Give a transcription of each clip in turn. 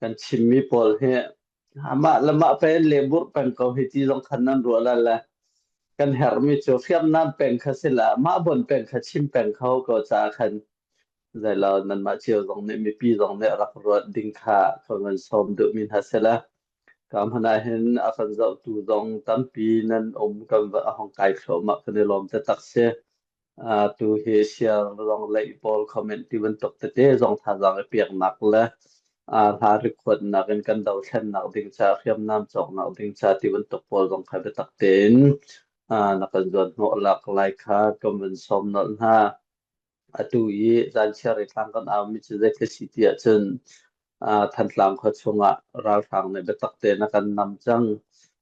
Kan chimmi pawl hi amah le mah pe in lehburh peng ko hi ti zong khan nan ruah lai le kan herhmi cu hriamnam peng kha si la mah bon peng kha chim peng kho ko caah khan zeilo nanmah cio zong nih mipi zong nih rak ruat ding kha ka van sawm duhmi hna si la ka hmun ah hin a kan zohtu zong tampi nan um kan va a hong kai thluahmah kan i lawm taktak si. Tu hi share zong leih pawl comment ti bantuk tete zong thazaang i peknak le hla rikhuatnak in kan dothlennak ding ca hriamnam cawknak ding ca ti bantuk pawl zong kha biatak tein na kan zuan hnawh lak lai kha kan van sawm nolh hna. Atu i zanchiar i thlang kan aumi cu zeitluk si ti ahcun Thantlang khua chungah ralhrang nih biatak tein a kan nam cang.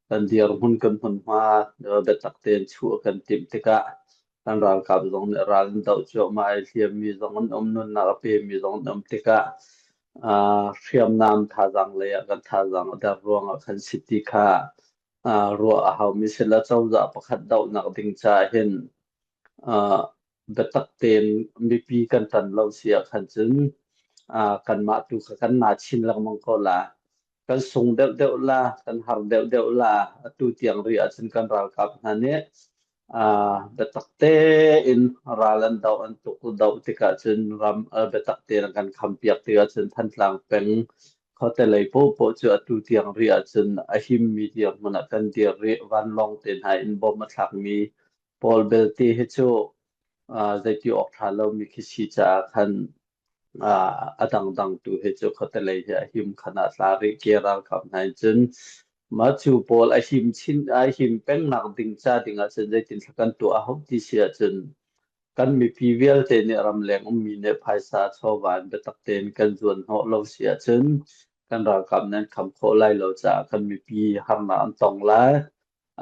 Kan dirhmun kan hmunhma biatak tein chuh a kan timh tikah kan ralkap zong nih ral an doh cuahmah i hliammi zong an um, nunnak a pemi zong an um tikah hriamnam thazaang lei ah kan thazaang a der ruangah khan si ti kha ruah a haumi si le cozah pakhat dohnak ding caah hin biatak tein mipi kan tan lo si ah khan cun kanmah tu kha kan na chin lengmang ko la. Kan sung deuhdeuh la, kan har deuhdeuh la. Atu tiang rih ahcun kan ralkap hna nih biatak tein ral an doh an tuk doh tikah cun ram biatak tein an kan khampiak tikah cun Thantlang peng khuate lei paohpaoh cu atu tiang rih ahcun a himmi dirhmun ah kan dir rih. Vanlawng te hna in bom a thlakmi pawl belte hi cu zeiti awk ṭha lomi khi si caah khan a dangdang tu hi cu khuatelei hi a him khan ah tla rih ke ralkap hna in cun mah cu pawl a him chin a him pengnak ding ca ding ah cun zeitin thla kan tuah a hau ti si ahcun kan mipi vialte nih ramleng ummi nih phaisa chawva in biatak tein kan zuan hnawh lo si ahcun kan ralkap nih an kham khawh lai lo caah kan mipi harnak an tong lai.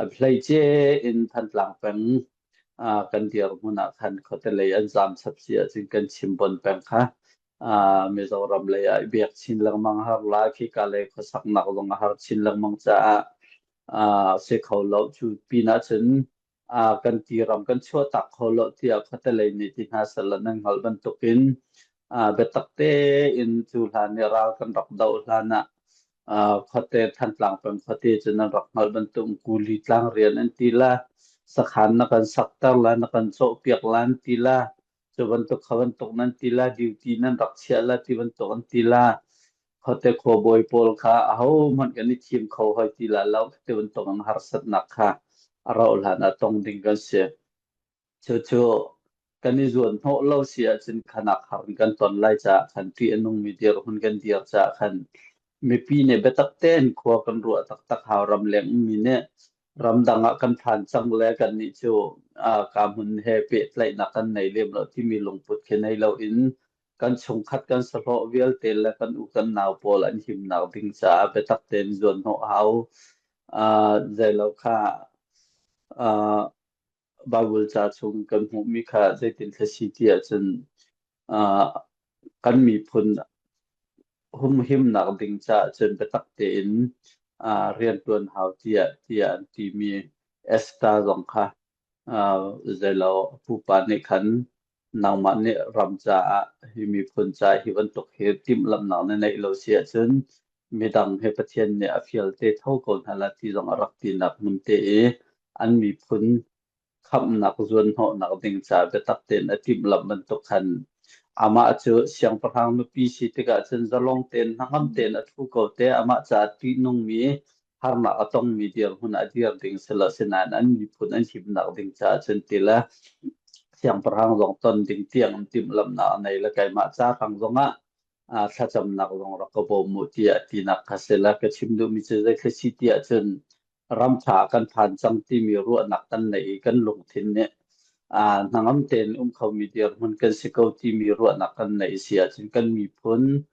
A hleice in Thantlang peng kan dirhmun ah khan khuatelei an zaam chap si ahcun kan chim bon peng kha Mizoram lei ah i biak chin lengmang har la khika lei khuasaknak zong a har chin lengmang caah si kho lo. Cu pin ahcun kan tiram kan chuahtak kho lo tiah khuatelei nih ti hna sehla nan hngalh bantukin biatak tein cu hlan i ral kan rak doh hlan ah khuate Thantlang peng khuate cu nan rak hngalh bantuk kuli tlang rian an ti la, sakhan na kan sakter la, na kan cawhpiak la an ti la, cu bantuk kha bantuk nan ti la, duty nan rak chiah la ti bantuk an ti la. Khuate khuabawi pawl kha ahohmanh kan i thim kho hoi ti la lo ti bantuk in harsatnak kha a rauh hlan ah tong ding kan si. Cucu kan i zuan hnawh lo si ahcun khanak har in kan ton lai caah khan ṭih a nungmi dirhmun kan dir caah khan mipi nih biatak tein khua kan ruah taktak hau. Ramleng ummi nih ramdang ah kan phan cang le kannih cu ka hmun he pehtlaihnak kan nei lem lo timi lungput khi nei loin kan chungkhat kan sahlawh vialte le kan u kan nau pawl an himnak ding caah biatak tein zuan hnawh hau. Zeilo kha Baibal ca chung kan hmuhmi kha zeitin thla si ti ahcun kan miphun humhimnak ding caah cun biatak tein rianṭuan hau tiah tiah an timi Esther zong kha zeilo pupa nih khan nangmah nih ram caah hi miphun caah hi bantuk hi timhlamhnak na neih lo si ahcun midang he Pathian nih a fial te tho ko hna la ti zong a rak tinak hmun te i an miphun khamhnak zuanhnawhnak ding caah biatak tein a timhlamh bantuk khan amah cu siangpahrang nupi si tikah cun zalong tein hnangam tein a ṭhu ko te amah caah ṭihnungmi harnak a tongmi dirhmun ah dir ding si lo sinain an miphun an himnak ding caah cun ti le siangpahrang zong ton ding tiang in timhlamhnak a nei le keimah ca hrang zongah thlacamnak zong rak ka bawm u tiah tinak kha si la ka chim duhmi cu zeithil si tiah cun ram ṭha kan phan cang timi ruahnak kan neih i kan lungthin nih hnangam tein um khomi dirhmun kan si ko timi ruahnak kan neih si ahcun kan miphun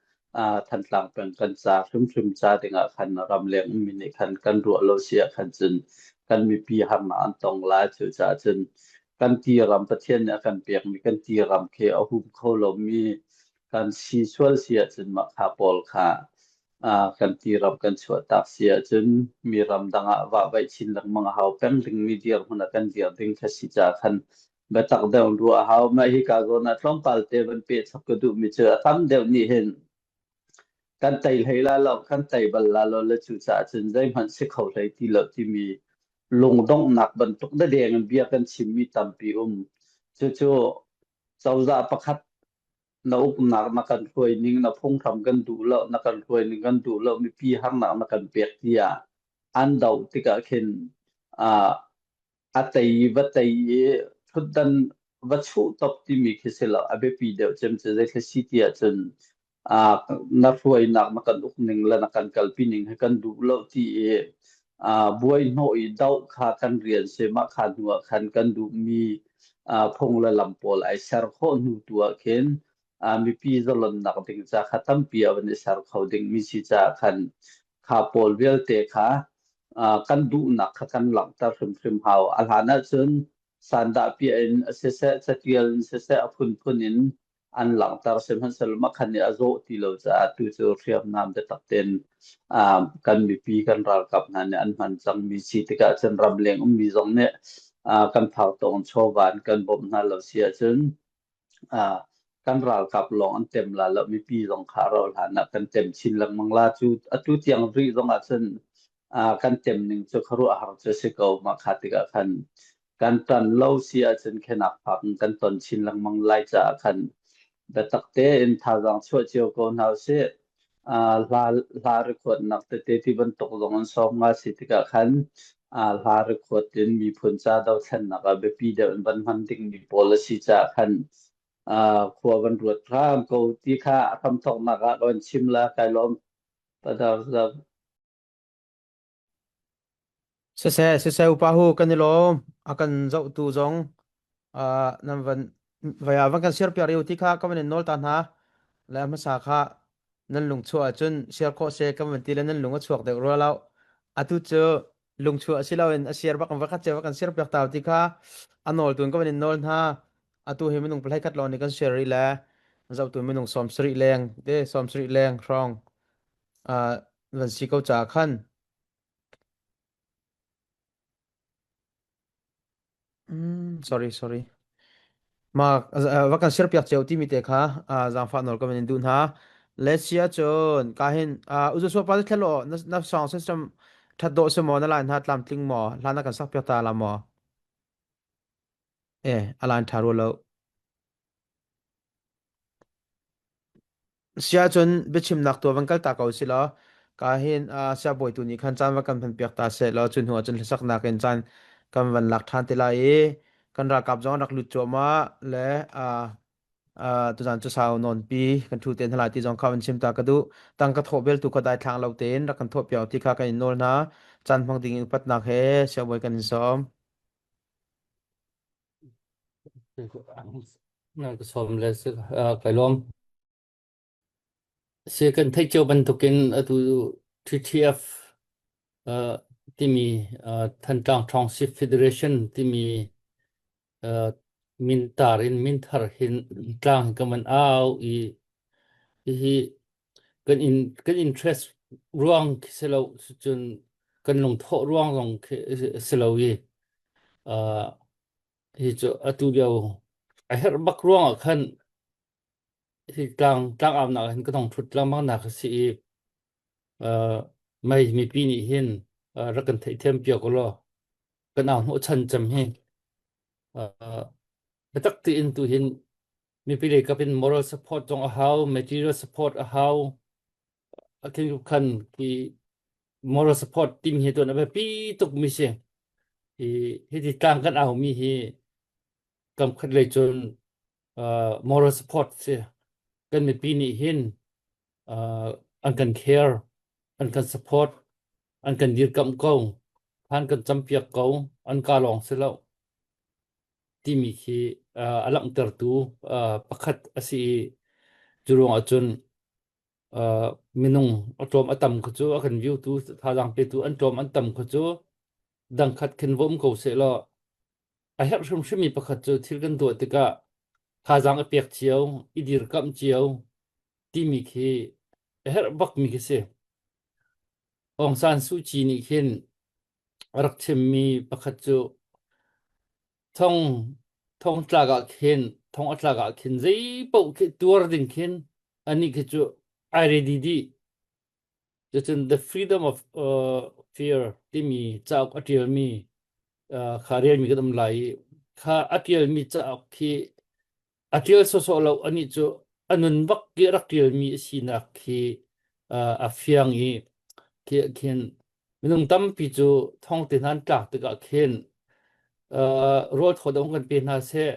Thantlang peng kan ca hrimhrim ca dingah khan ramleng ummi nih khan kan ruah lo si ah khan cun kan mipi harnak an tong lai. Cucaah cun kan ti ram Pathian nih a kan pekmi kan ti ram khi a hum kho lomi kan si sual si ahcun mah kha pawl kha kan ti ram kan chuahtak si ahcun mi ram dang ah vahvaih chin lengmang a hau peng dingmi dirhmun ah kan dir ding kha si caah khan biatak deuh in ruah a hau. Mah hika zawn ah tlawmpal te van peh chap ka duhmi cu a tam deuh nih hin. Kan tei hlei la lo, kan tei bal la lo le cucaah cun zeihmanh si kho hlei ti lo timi lungdonghnak bantuk dadeng in bia kan chimmi tampi um. Cucu cozah pakhat na uknak na kan hruai ning na phunghram kan duh lo na kan hruai ning kan duh lo mipi harnak na kan pek tiah an doh tikah khin uh, a tei va tei i ṭhutdan va chuh top timi khi si lo a biapi deuh cem cu zeithil si ti ahcun uh, na hruainak na kan uk ning le na kan kalpi ning hi kan duh lo ti i uh, buai hnawh i doh kha kan rian si mah kha hnu ah khan kan duhmi uh, phung le lam pawl ai ser khawh hnu tu ah khin uh, mipi zalonnak ding ca kha tampi a van i ser kho ding mi si caah khan kha pawl vialte kha uh, kan duhnak kha kan langhter hrimhrim hau. A hlan ahcun sandah piah in siseh, catial in siseh, a phunphun in an langhter sihmanhsehlaw mah khan nih a zawh ti lo caah tu cu hriamnam biatak tein uh, kan mipi kan ralkap hna nih an hman cangmi si tikah cun ramleng ummi zong nih uh, kan phak tawng chawva in kan bawmh hna lo si ahcun uh, kan ralkap lawng an tem la lo mipi zong kha ro hlan ah kan tem chin lengmang la cu atu tiang rih zong ah cun uh, kan tem ning cu khuaruahhar cu si ko mah kha tikah khan kan tan lo si ahcun khenak phak in kan ton chin lengmang lai caah khan biatak tein thazaang chuah cio ko hna usih. Uh, hla hla record-nak tete ti bantuk zong an sawm nga si tikah khan uh, hla record in miphun ca dothlennak ah biapi deuh in van hman dingmi pawl a si caah khan uh, khua van ruat hram ko ti kha a hramthawknak ah ka van chim la kai lawm. Padar Siseh, siseh upa hu kan i lawm. A kan zohtu zong uh, nan van vaya van kan share piak riu ti kha ka van in nawl ta hna. Le hmasa kha nan lung chuah ahcun share khawh se kan van ti le nan lung a chuak deuh rua lo. Atu cu lung chuah si loin a share bak va khat che va kan share piak tau ti kha a nawl tun ka van in nawl hna. Atu hi minung palai khat lawng nih kan share rih le zohtu minung 70 leng te 70 leng hrawng uh, van si ko ca khan Mm, sorry, sorry. Ma va kan share piak cio timi te kha zaangfah nawl ka van in duh hna. Let's see ahcun ka hin uzu so pa thlelo na na song system that do se mo na line ha tlam tling mo hlan na kan sak piak ta la mo eh alan tha ro lo Siahcun biachimnak tuah van kal ta ko si law ka hin uh, siabawi tu nih khan caan va kan hman piak ta seh law cu hnu ah cun hlasaknak in caan kan van lak ṭhan te lai i kan ralkap zong an rak lut cuahmah le uh, uh, tuzaan cu sau nawnpi kan ṭhu te hna lai ti zong kha van chim ta ka duh. Tang ka thawh bel tu kha daithlang lo tein rak kan thawh piak ti kha kan in nawl hna. Caan hmang ding in upatnak he siabawi kan in sawm. Na ka sawm le si kai lawm. Si kan theih cio bantukin atu TTF uh, timi uh, Thantlang Township Federation timi uh, min tar in min thar hin tlang ka man au i hihi kan in kan interest ruang khi si lo cun kan lungthawh ruang zong khi si lo i uh, hi cu atu lio a herh bak ruang ah khan hi tlang tlang au nak hin ka dong thut lengmang nak a si i uh, mei mipi nih hin uh, rak kan theihthiam piak law kan au hnawh chan cem hi uh, biatak tiin tu hin mipi lei kap in moral support zong a hau material support a hau a khin khan ki moral support team hi tuan a biapi tuk mi si hi hi ti tlang kan au mi hi kam khat lei cun uh, moral support si kan mipi nih hin uh, an kan care an kan support an kan dirkamh ko han kan campiak ko an ka lawng si lo timi khi uh, a langhtertu uh, pakhat a si i cu ruang ahcun uh, minung a tlawm a tam kha cu a kan view tu thazaang petu an tlawm an tam kha cu dangkhat khin vom ko seh law a herh hrimhrim mi pakhat cu thil kan tuah tikah thazaang a pek cio i dirkamh cio timi khi a herh bak mi khi si Aung San Suu Kyi nih khin a rak chimmi pakhat cu thong thong tlak ah khin thong a tlak ah khin zei paoh khi tuar ding khin anih khi cu ai ready dih. Cucun The Freedom of Fear timi cauk a ṭialmi kha relmi kan um lai i kha a ṭialmi cauk khi a ṭial sawsawh lo anih cu a nun bak i a rak ṭialmi a sinak khi a fiang i khi khin minung tampi cu thong te hna an tlak tikah khin rawl thaw deuh kan pe hna seh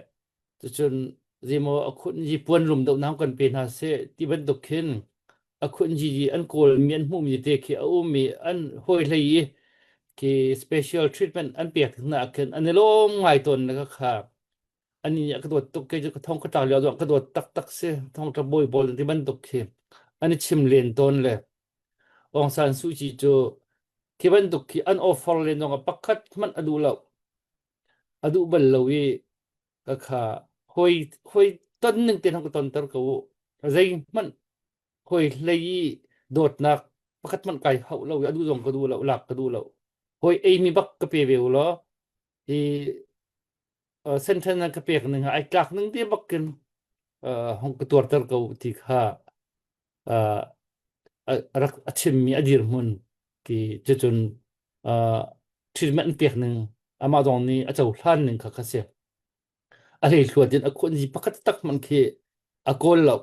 cucun zeimaw a khunji puan rum deuh hna kan pe hna seh ti bantuk khin a khunji i an kawlmi an hmuhmi te khi a um i an hawi hlei i khi special treatment an pek hna ah khin an i lawm ngai tawn na ka kha ani nih a ka dawt tuk kei cu ka thong ka tlak lio zong ka dawt taktak si thong tla bawi pawl ti bantuk khi an i chim len tawn le Aung San Suu Kyi cu khi bantuk khi an offer len zong ah pakhat hmanh a duh lo a duh bal lo i ka kha hoi hoi ton ning te ka tonter ko u zeihmanh hoi hlei i dawtnak pakhat hmanh kai hauh lo i a duh zong ka duh lo lak ka duh lo hoi ei mi bak ka pe ve u law hi sentence nan ka pek ning ai tlak ning te bak kin hong ka tuarter ko ti kha rak a chimmi a dirhmun ti cucun treatment an pek ning amah zong nih a cohlan ning kha kha si. A hleihluat in a khuanzi pakhat tak hmanh khi a kawl lo.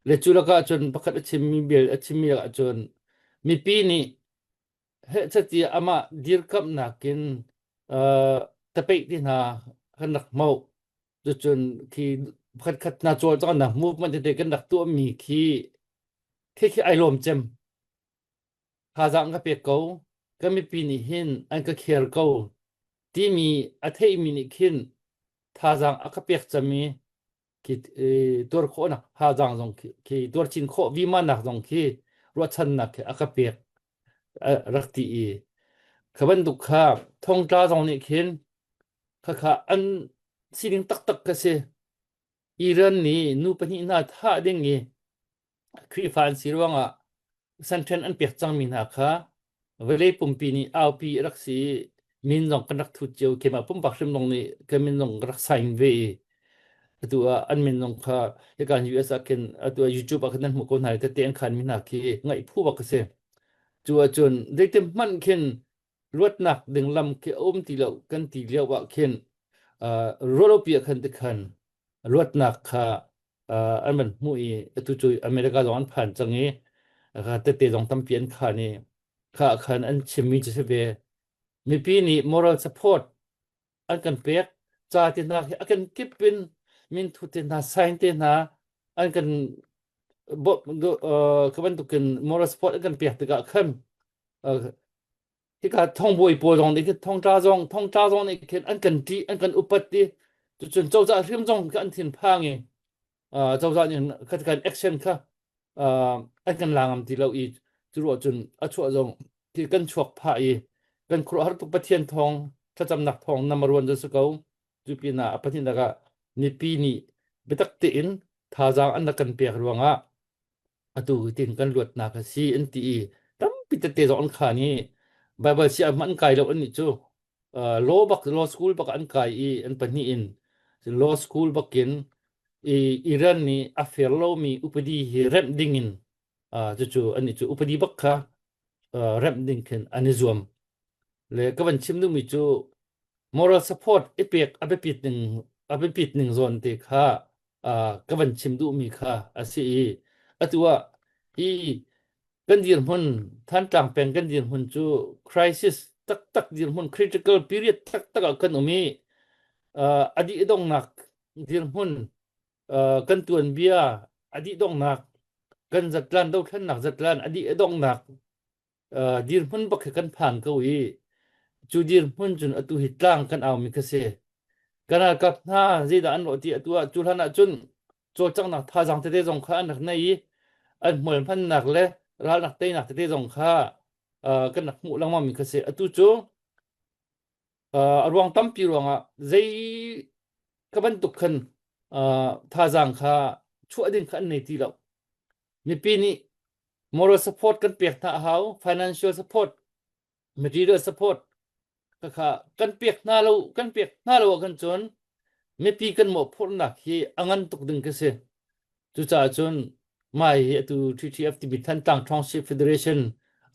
Le cu lakah cun pakhat a chimmi bel a chimmi lakah cun mipi nih hehchat i amah dirkamhnak in tapeih ti hna kan rak hmoh. Cucun khi pakhatkhat hna cawlcanghnak movement tete kan rak tuahmi khi khi khi ai lawm cem. Thazaang ka pek ko. Ka mipi nih hin an ka care ko timi a theihmi nih khin thazaang a ka pek cem i khi tuar khawhnak thazaang zong khi tuar chin khawh vima nak zong khi ruahchannak khi a ka pek rak ti i kha bantuk kha thongtla zong nih khin Khakha an sining taktak ka si. Iran nih nu pahnih hna thah ding i Khrihfa an si ruangah sanṭhen an pek cangmi hna kha vawlei pumpi nih aupi a rak si i min zong kan rak thut cio. Keimah pumpak hrim zong nih ka min zong ka rak sign ve i atu ah an min zong kha hika US ah khin atu ah YouTube ah khin nan hmuh ko hna i tete an khanmi hna khi ngaih phu bak a si. Cu ahcun zeitin hmanh khin luatnak ding lam khi a um ti lo kan ti lio ah khin ruahlopi ah khan tikhan luatnak kha an van hmuh i atu cu America zong an phan cang i tete zong tampi an khan i kha khan an chimmi cu si ve mipi nih moral support an kan pek ca te hna khi a kan kip in minthu te hna sign te hna an kan ka bantukin moral support an kan pek tikah khan hika thongbawi pawl zong nih khin thongtla zong thongtla zong nih khin an kan ṭih an kan upat i cucun cozah hrim zong kha an thinphang i cozah nih kha kan action kha an kan la ngam ti lo i cu ruah cun a chuah zong khi kan chuak phah i kan khuaruahhar tuk Pathian thawng thlacamnak thawng number one cu si ko cu pinah a pahnihnak ah mipi nih biatak tein thazaang an rak kan pek ruangah atu tin kan luatnak a si an ti i tampi tete zong an khan i Bible sia hmanh an kai lo an nih cu law bak law school bak an kai i an pahnih in law school bakin i Iran nih a fair lomi upadi hi remh ding in cucu an nih cu upadi bak kha remh ding khin an i zuam le ka van chim duhmi cu moral support i pek a biapit ning a biapit ning zawn te kha ka van chim duhmi kha a si i atu ah hi kan dirhmun Thantlang peng kan dirhmun cu crisis taktak dirhmun critical period taktak ah kan um i a dih donghnak dirhmun kan tuanbia a dih donghnak kan zatlan dothlennak zatlan a dih donghnak dirhmun bak khi kan phan ko i cu dirhmun cun atu hi tlang kan aumi kha si. Kan ralkap hna zeidah an rawh ti atu ah cu hlan ah cun cawlcanghnak thazaang tete zong kha an rak nei i an hmual hmannak le ralnak teinak tete zong kha kan rak hmuh lengmang mi kha si. Atu cu a ruang tampi ruangah zei ka bantuk khan thazaang kha chuah ding kha an nei ti lo. Mipi nih moral support kan pek hna a hau, financial support, material support kha kan pek hna lo kan pek hna lo ahkhan cun mipi kan mawhphurhnak hi a ngan tuk ding khi si. Cucaah cun Mah hi atu TTF timi Thantlang Township Federation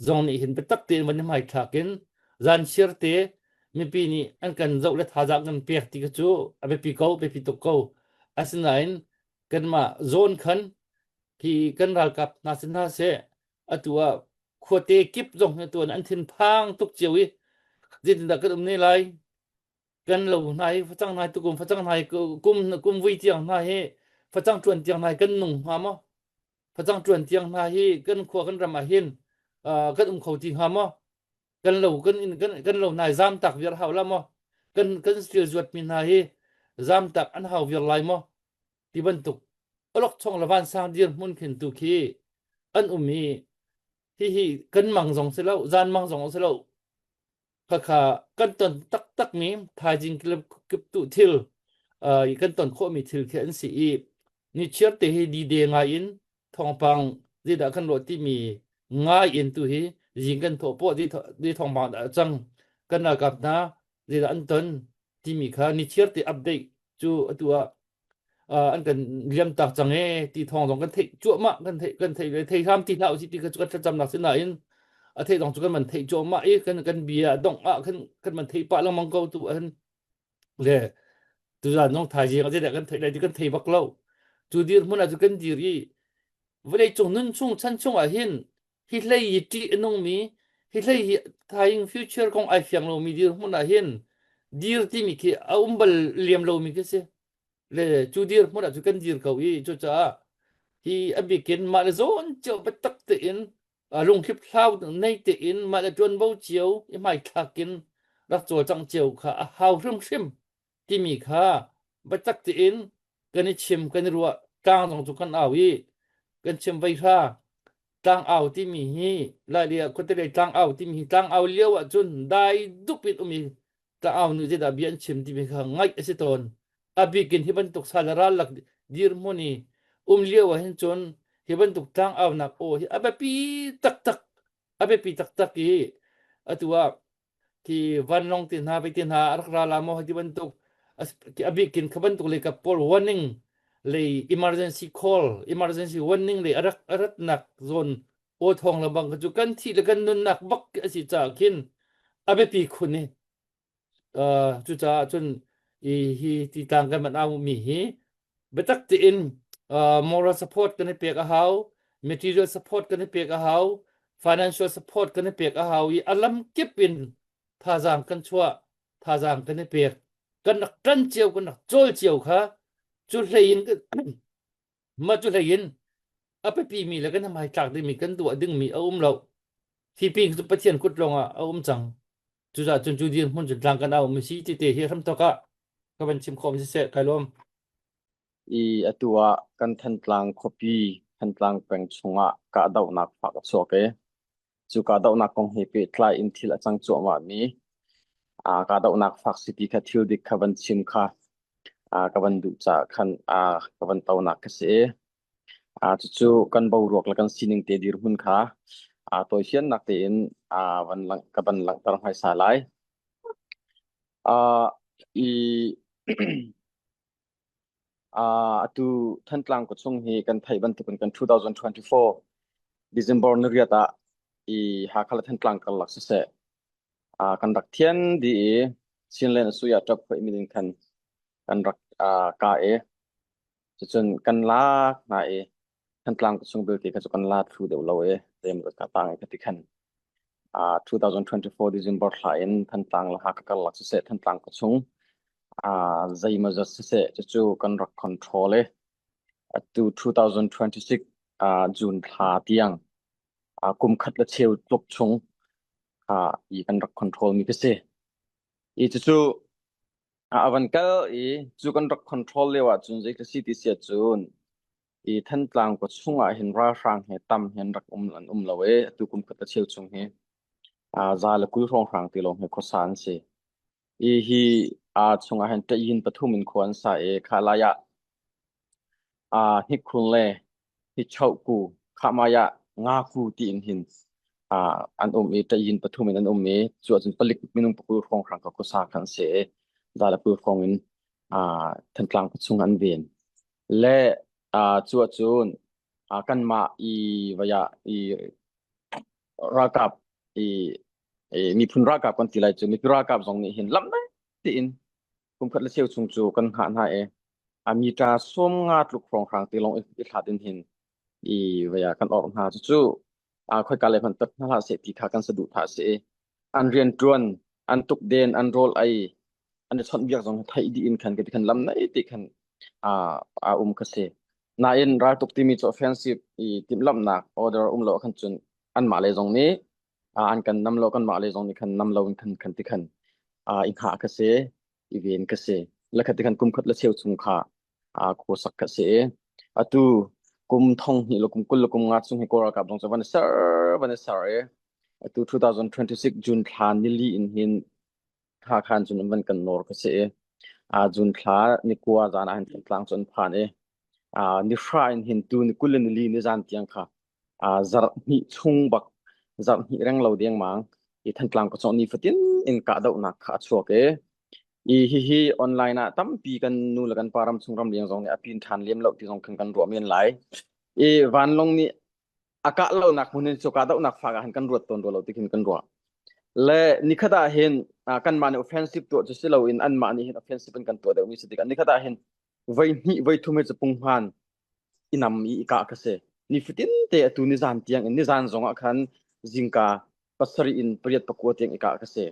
zong nih hin biatak tein van i hmaithlak in zan sir te mipi nih an kan zoh le thazaang kan pek ti kha cu a biapi ko, biapi tuk ko. Asinain kanmah zawn khan hi kan ralkap hna si hna seh atu ah khuate kip zong hi tuan an thinphang tuk cio i zeitindah kan um ne lai kan lo hna hi facang hna tukum facang hna hi kum kum vui tiang hna hi facang ṭuan tiang hna hi kan nung hnga maw facang ṭuan tiang hna hi kan khua kan ram ah hin kan um kho ti hnga maw kan lo kan in kan kan lo hna hi zam tak viar hau la maw kan kan thil zuat mi hna hi zam tak an hau viar lai maw ti bantuk alok chong le vansang dir hmun khin tu khi an um i hihi kan mang zong si lo zan mang zong si lo Khakha kan ton taktakmi thaizing kiptuh thil kan ton khawhmi thil khi an si i nichiar te hi dide ngai in thawngpang zeidah kan ruah timi ngai in tu hi zing kan thawh poah di thawngpang dah cang kan ralkap hna zeidah an ton timi kha nichiar te update cu atu ah an kan liam tak cang ee ti thawng zong kan theih cuahmah kan theih kan theih le thei hram ti hlah usih ti kha cu kan thlacamnak si nain a theih zong cu kan man theih cuahmah i kan kan bia dongh ah kan kan man theih pah lengmang ko tu an le tuzan zong thaizing a zeidah kan theih lai ti kan thei bak lo cu dir hmun ah cu kan dir i vawlei cung nun chung chan chung ah hin hi hlei hi ṭih a nungmi hi hlei hi thaing future kong ai fiang lomi dir hmun ah hin dir timi khi a um bal liam lomi khi si le cu dir hmun ah cu kan dir ko i cucaah hi a bikin mah le zawn cio biatak tein lungthlip hlau nei tein mah le ṭuanvo cio i hmaithlak in rak cawlcangh cio kha a hau hrimhrim timi kha biatak tein kan i chim kan i ruah tlang zong cu kan au i kan chim veihra tlang au timi hi lai ah khuatelei tlang au timi hi tlang au lio ah cun dai dup in um i tlang au nu zeidah bia an chim timi kha ngaih a si tawn a bikin hi bantuk sal ral lak dirhmun i um lio ah hin cun hi bantuk tlang aunak aw hi a biapi taktak a biapi taktak i atu ah khi vanlawng te hna te hna a rak ra la maw ti bantuk a bikin kha bantuk lei kap pawl warning lei emergency call emergency warning lei a rak a ratnak zawn aw thawng lambang kha cu kan thih le kan nunnak bak a si caah khin a biapi khun i cucaah cun i hi ti tlang kan man au mi hi biatak tein moral support kan i pek a hau material support kan i pek a hau financial support kan i pek a hau i a lam kip in thazaang kan chuah thazaang kan i pek kan rak ṭan cio kan rak cawl cio kha cu hlei in mah cu hlei in a biapi mi le kan hmai tlak dingmi kan tuah dingmi a um lo hi pin cu Pathian kut lawng ah a um cang cucaah cun cu dirhmun cun tlang kan au mi si ti te hi hramthok ah ka van chim khawm siseh kai lawm I atu ah kan Thantlang khuapi Thantlang peng chungah kahdohnak fak a chuak i cu kahdohnak kong he pehtlai in thil a cang cuahmah mi aa kahdohnak fak si ti kha thil dik kha van chim kha aa ka van duh caah khan aa ka van tonak ka si. Aa cucu kan boruak le kan sining te dirhmun kha aa tawifiannak tein aa van lang ka van langhter hmaisa lai. Aa i Atu Thantlang khuachung hi kan theih bantukin kan 2024 December niriat ah i Hakha le Thantlang karlak siseh kan rak thian dih i Chinland Asui ah ṭap khoih min in khan kan rak kah i cucun kan lak hna i Thantlang khuachung belte kha cu kan la thlu deuh lo i zeimaw ka tang i ka ti khan 2024 December thla in Thantlang le Hakha karlak siseh Thantlang khuachung zeimawzat siseh cucu kan rak control i atu 2026 June thla tiang kum khat le cheu tluk chung i kan rak control mi ka si. I cucu a van kal i cu kan rak control lio ahcun zei ka si ti si ahcun i Thantlang khua chung ah hin ralhrang he tam hin rak um an um lo i atu kum khat le cheu chung hi za le 20 hrawnghrang ti lawng hi khuasa an si. I hi aa chungah hin ṭayin pathum in khua an sa i kha lai ah aa hnikhun le hnichohku khahmai ah ngaku tiin hin aa an um i ṭayin pathum in an um i cu ahcun palik minung pakul hrawnghrang ka khuasa kha an si i za le 20 hrawng in aa Thantlang khuachung an ven. Le aa cu ahcun. Kanmah i vaya i ralkap i miphun ralkap kan ti lai cu mipi ralkap zong nih hin lam tiin kum khat le cheu chung cu kan hngah hna i a mita 50 tluk hrawnghrang te lawng i hlat in hin i vaya kan orh hna. Cucu khoika le hmanh tat hna hlah seh ti kha kan saduhthah a si i an rianṭuan, an tukden, an rawl ei, an i chawnhbiak zong theih dih in khan ka ti khan lam nei ti khan a um ka si. Nain raltuk timi cu offensive i timhlamhnak order um lo khan cun anmah le zong nih an kan nam lo, kanmah le zong nih khan nam lo in khan khan ti khan i hngah ka si, i ven ka si. Le khat ti khan kum khat le cheu chung kha khuasak ka si. Atu kum thong hnih le kum 20 le kum nga chung hi Kawl ralkap zong cu van i ser van i ser i atu 2026 June thla nili in hin Hakha cun an van kan nawr ka si i June thla ni kua zan ah hin Thantlang cu an phan i ni hra in hin tu ni 20 le nili ni zan tiang kha zarh hnih chung bak zarh hnih reng lo dengmang i Thantlang ka cawh ni fatin in kahdohnak kha a chuak i i hihi online ah tampi kan nu le kan pa ram chung ram leng zong nih a pin ṭhan lem lo ti zong khan kan ruah men lai. I vanlawng nih a kah lonak hmun in cu kahdohnak fak ah hin kan ruat tawn rua lo ti khin kan ruah. Le nikhat ah hin kanmah nih offensive tuah cu si loin anmah nih hin offensive in kan tuah deuhmi si tikah nikhat ah hin voi hnih voi thum hi cu punghman i nam i i kah ka si. Nifatin te atu nizan tiang in nizan zong ah khan zingka 7 in 8 pakua tiang i kah ka si.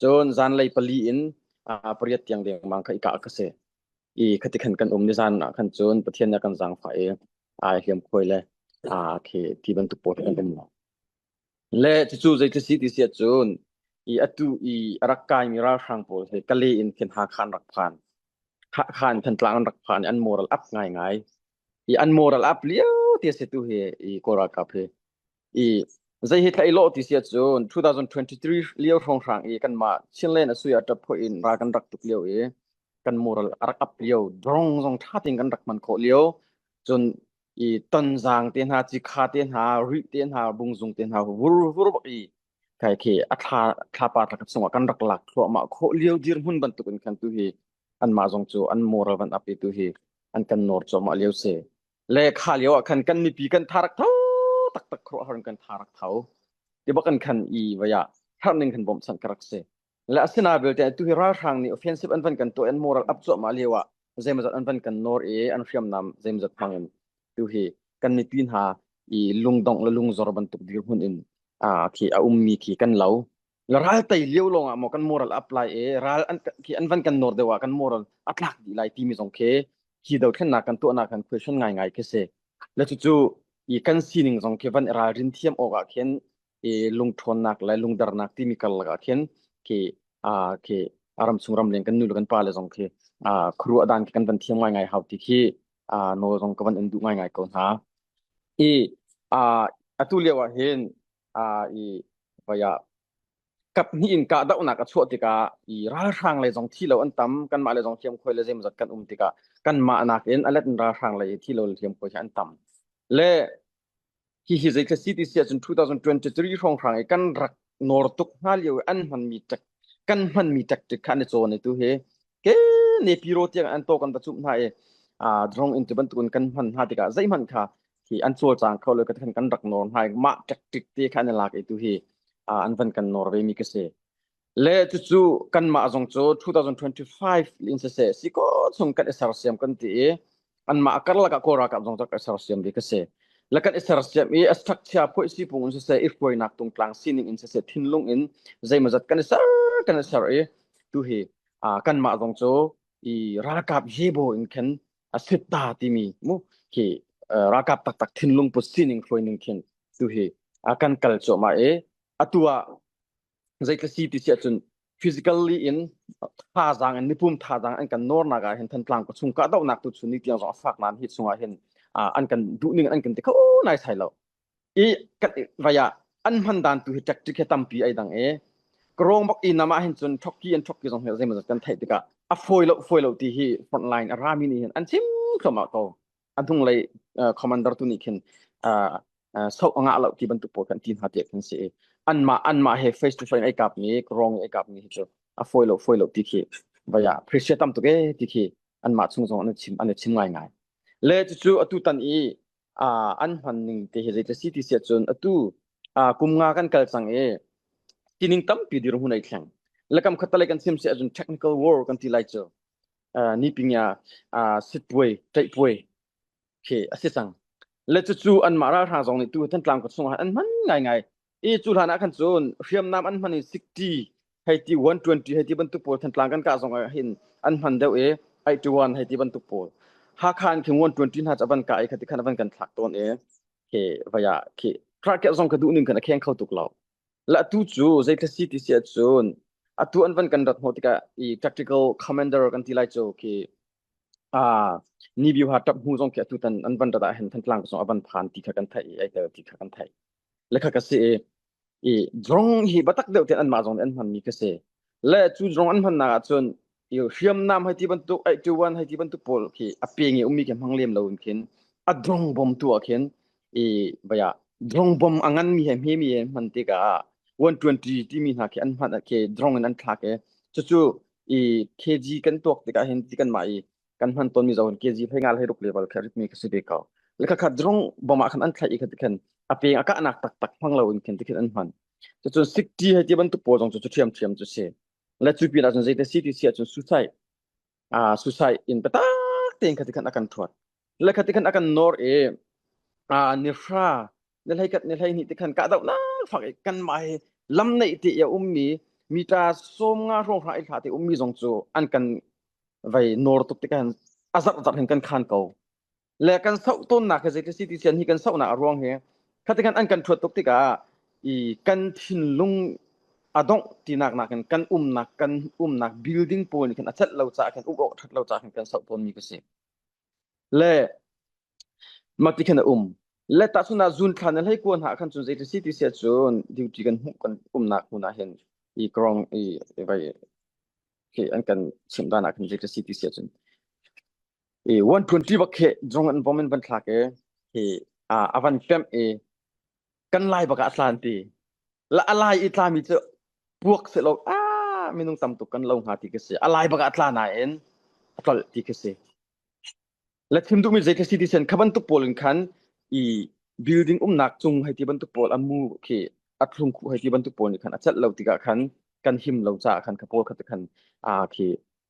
Cun zanlei 4 in 8 tiang dengmang kha i kah ka si. I khati khan kan um nizan ah khan cun Pathian nih a kan zaangfah i ai hliam khuai le khi ti bantuk pawl kan um lo. Le cucu zei si ti si ahcun i atu i a rak kaimi ralhrang pawl hi Kale in khin Hakha an rak phan. Hakha in Thantlang an rak phan i an moral up ngaingai. I an moral up lio ti a si tu hi i Kawl ralkap hi. I zei hi thla i lawh ti si ahcun 2023 lio hrawnghrang i kanmah Chinland a sui ah ṭap phoih in ral kan rak tuk lio i kan moral a rak up lio drong zong ṭha tein kan rak hman khawh lio cun i tonzang te hna cikha te hna rih te hna bungzung te hna vur vur bak i kai khi a thla thlapa thla chungah kan rak lak thluahmah khawh lio dirhmun bantuk in khan tu hi anmah zong cu an moral van up i tu hi an kan nawr cuahmah lio si le kha lio ah khan kan mipi kan tha rak tho taktak khuaruahhar in kan tha rak tho ti bak an khan i vaya thar ning khan bawmhchanh ka rak si le asina belte tu hi ralhrang nih offensive an van kan tuah an moral up cuahmah lio ah zeimazat an van kan nawr i an hriamnam zeimazat hmang in tu hi kan mipi hna i lungdongh le lungzor bantuk dirhmun in a khi a ummi khi kan lo. La ral tei lio lawng ah maw kan moral apply i ral an khi an van kan nawr deuh ah kan moral a tlak dih lai timi zong khi khi dothlennak kan tuahnak kan question ngaingai khi si. Le cucu i kan sining zong khi van i ralrin thiam awk ah khin i lungṭhawnnak le lungdernak timi karlak ah khin khi a khi a ram chung ramleng kan nu le kan pa le zong khi a khuaruah dan khi kan van thiam ngaingai hau ti khi a nawl zong ka van in duh ngaingai ko hna. I a atu lio ah hin a i vaya kap hnih in kahdohnak a chuah tikah i ralhrang lei zong thi lo an tam, kanmah le zong hliamkhuai le zeimawzat kan um tikah kanmah nakin a let in ralhrang lei i thi lo le hliamkhuai hi an tam. Le hihi zeitluk si ti si ahcun 2023 hrawnghrang i kan rak nawr tuk hna lio i an hmanmi tak kan hmanmi tactic kha an i cawn i tu hi ke ne piro tiang an to kan va cumh hna i drone in ti bantukin kan hman hna tikah zeihmanh kha hi an cawlcang kho lo kan kan rak nawr hna i mah tactic te kha an i lak i tu hi an van kan nawr ve mi ka si. Le cucu kanmah zong cu 2025 in siseh si ko chung kan i sersiam kan ti i anmah karlak ah Kawl ralkap zong kan i sersiam ve ka si. Le kan i sersiam i a structure phoih sipung in siseh i hruainak tungtlang sining in siseh thinlung in zeimawzat kan i ser kan i ser i tu hi kanmah zong cu i ralkap yebo in khan a sitta timi mu khi ralkap taktak thinlung put sining hruaining khin tu hi kan kal cuahmah i atu ah zeitluk si ti si ahcun physically in thazaang in mipum thazaang an kan nawrnak ah hin Thantlang ka chung kahdohnak tu chun ni tiang zong a fak nain hi chungah hin an kan duhning an kan ti kho nai sai lo i kan vaya an hman dan tu hi tactic hi tampi ai dang e karong bak i nama hin cun thokki an thokki zong hi zeimawzat kan theih tikah a fawi lo fawi lo ti hi front line a rami nih hin an chim thluahmah ko. A hnunglei commander tu nih khin so a ngah lo ti bantuk pawl kan ti hna tiah khin si i anmah anmah he face to face ai kap mi rong ai kap mi hi cu a fawi lo fawi lo ti khi vaya appreciate tam tuk e ti khi anmah chung zong an chim an chim ngai ngai. Le cucu atu tan i. An hman ning te hi zei si ti si ahcun atu kum nga kan kal cang i tining tampi dirhmun ai thleng. Lakam khatalei kan chim si ahcun technical war kan ti lai cu. Ni pingya sitpuai, ṭaihpuai khi a si cang. Le cucu anmah ralhrang zong nih tu Thantlang khua chungah an hman ngaingai. I cu hlan ah khan cun hriamnam an hman i 60 hei ti 120 hei ti bantuk pawl Thantlang kan kah zong ah hin an hman deuh i 81 hei ti bantuk pawl. Hakha in khin 120 hna cu a van kah i khati khan a van kan thlak tawn i khi vai ah khi trakeh zong ka duh ning khan a kheng kho tuk lo. La tu cu zeitlasi si ti si ahcun atu an van kan rat hnawh tikah i tactical commander kan ti lai cu khi ah ni biu ha tap hmu zong khi atu tan an van rat ah hin Thantlang zong a van phan ti kha kan theih i ai tel ti kha kan theih. Le kha ka si i i drong hi batak deuh ten anmah zong nih an hmanmi ka si. Le cu drong an hmannak ahcun i hriamnam hei ti bantuk 81 hei ti bantuk pawl khi a peng i ummi khi hmang lem lo in khin a drong bom tu ah khin i vaya drong bom a nganmi he hmemi he hman tikah 120 timi hna khi an hman khi drong in an thlak i cucu i kg kan tuak tikah hin ti kanmah i kan hman tawnmi zohin kg hlei nga hlei ruk level kha ritmi ka si ve ko. Le kha kha drong bom ah khan an thlaih i kha ti khan a peng a kahnak taktak hmang lo in khin ti khin an hman. Cucun 60 hei ti bantuk pawl zong cu cu ṭhiamṭhiam cu si. Le cu pin ahcun zeite si ti si ahcun suicide ah suicide in biatak tein kha ti khan a kan ṭhuat. Le kha ti khan a kan nawr i ah ni hra ni hlei khat ni hlei hnih ti khan kahdohnak fak i kanmah hi lam neih te i a ummi mita sawm nga hrawng hra i hla te ummi zong cu an kan vai nawr tuk tikah hin a zarh zarh hin kan khan ko. Le kan soh tawnnak hi zeiti si ti sian hi kan sohnak a ruang hi khati khan an kan ṭhuat tuk tikah i kan thinlung a dongh tinak nakin kan umnak kan umnak building pawl nih khan a celh lo caah khan um awk ṭhat lo caah khan kan soh tawnmi ka si. Le mah ti khan a um. Le tahchun ah zun thla na hlei kua hna khan cun zeiti si ti si ahcun duty kan hmuh kan umnak hmun ah hin i krong i vai khi an kan chimh dan ah khan zeiti si ti si ahcun i 120 bak khi zong an bom in van thlak i hi a van pemh i kan lai bak ah a tlan ti. La a lai i tlami cu puak selaw a minung tam tuk kan lo hnga ti ka si. A lai bak ah tla nain a tlolh ti ka si. Le thim duhmi zei ka si ti sen kha bantuk pawl in khan i building umnak cung hei ti bantuk pawl a mu khi a thlung khu hei ti bantuk pawl nih khan a celh lo tikah khan kan him lo caah khan kha pawl kha te khan a khi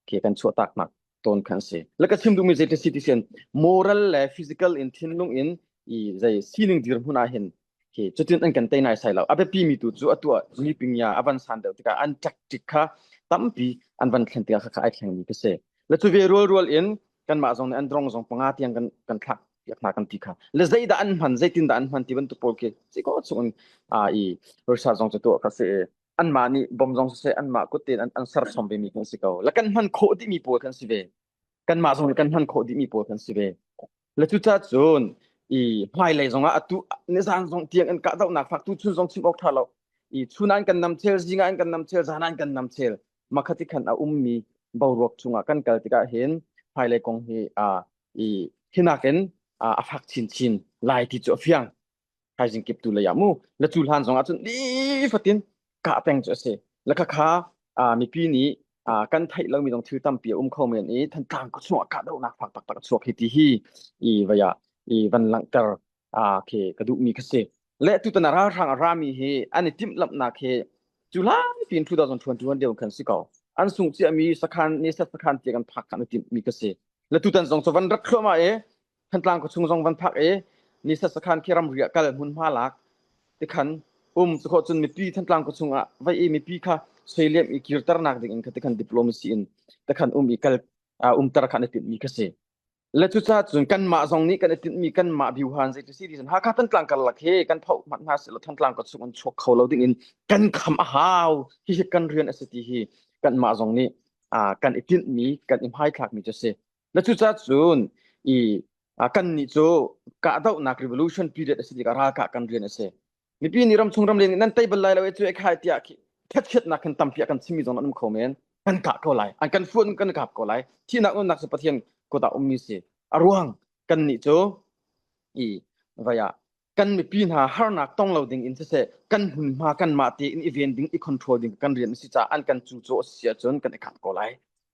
khi kan chuahtak nak tawn khan si. Le ka chim duhmi zei ka si ti sen moral le physical in thinlung in i zei sining dirhmun ah hin khi cutin an kan tei nai sai lo. A biapi mi tu cu atu ah mi pingya a van san deuh tikah an tactic kha tampi an van thlen tikah kha ai thleng mi ka si. Le cu ve rual rual in kanmah zong nih an drong zong panga tiang kan kan thlak piak hna kan ti kha. Le zeidah an hman zeitin dah an hman ti bantuk pawl khi si ko chung in a i research zong cu tuah kha si i anmah nih bom zong siseh anmah kut tein an, an serchom ve mi kan si ko. Le kan hman khawh dihmi pawl kan si ve. Kanmah zong nih kan hman khawh dihmi pawl kan si ve. Le cucaah cun i hmailei zong ah atu nizan zong tiang in kahdohnak fak tu chun zong chim awk ṭha lo. I chun an kan nam chel, zing an kan nam chel, zan an kan nam chel. Makhati khan a ummi boruak chungah kan kal tikah hin hmailei kong hi a i hinak in a fak chinchin lai ti cu a fiang. Thaizing kip tu lei ah mu le cu hlan zong ah cun nifatin kah peng cu a si. Le khakha mipi nih kan theih lomi zong thil tampi a um kho men i Thantlang khua chungah kahdohnak fak taktak a chuak hi ti hi i vei ah i van langhter khi ka duhmi kha si. Le tutan ah ralhrang a rami hi an i timhlamhnak hi cu lai piin 2021 lio khan si ko. An sung ciami sakhan ni set sakhan tiang an phak khan i timhmi ka si. Le tutan zong cu van rat thluahmah i Thantlang khuachung zong van phak i ni set sakhan khi ramri ah kal hmunhma lak tikhan um cu khawh cun mipi Thantlang khuachung ah vai i mipi kha soiliam i kirternak ding in kha tikhan diplomacy in tikhan um i kal umter kha an i timhmi kha si. Le cucaah cun kanmah zong nih kan i tinhmi kanmah biuhan zei ti si ti cun Hakha Thantlang karlak hi kan phoh hmanh hna seh law Thantlang khuachung an chuak kho lo ding in kan kham a hau. Hihi kan rian a si ti hi kanmah zong nih kan i tinhmi kan i hmaithlakmi cu a si. Na cucaah cun i kannih cu kahdohnak revolution period a si tikah ralkah kan rian a si. Mipi nih ramchung ramleng nih nan tei bal lai lo e cu e khai tiah khi khatchiatnak khan tampi a kan chimmi zong an um kho men. Kan kah ko lai. An kan fuan kan kap ko lai. Thihnak nunnak cu Pathian kut ah ummi si. A ruang kannih cu i vai ah kan mipi hna harnak tong lo ding in siseh kan hmunhma kanmah tein i ven ding i control ding kan rian a si caah an kan cu caw a si ahcun kan i kap ko lai.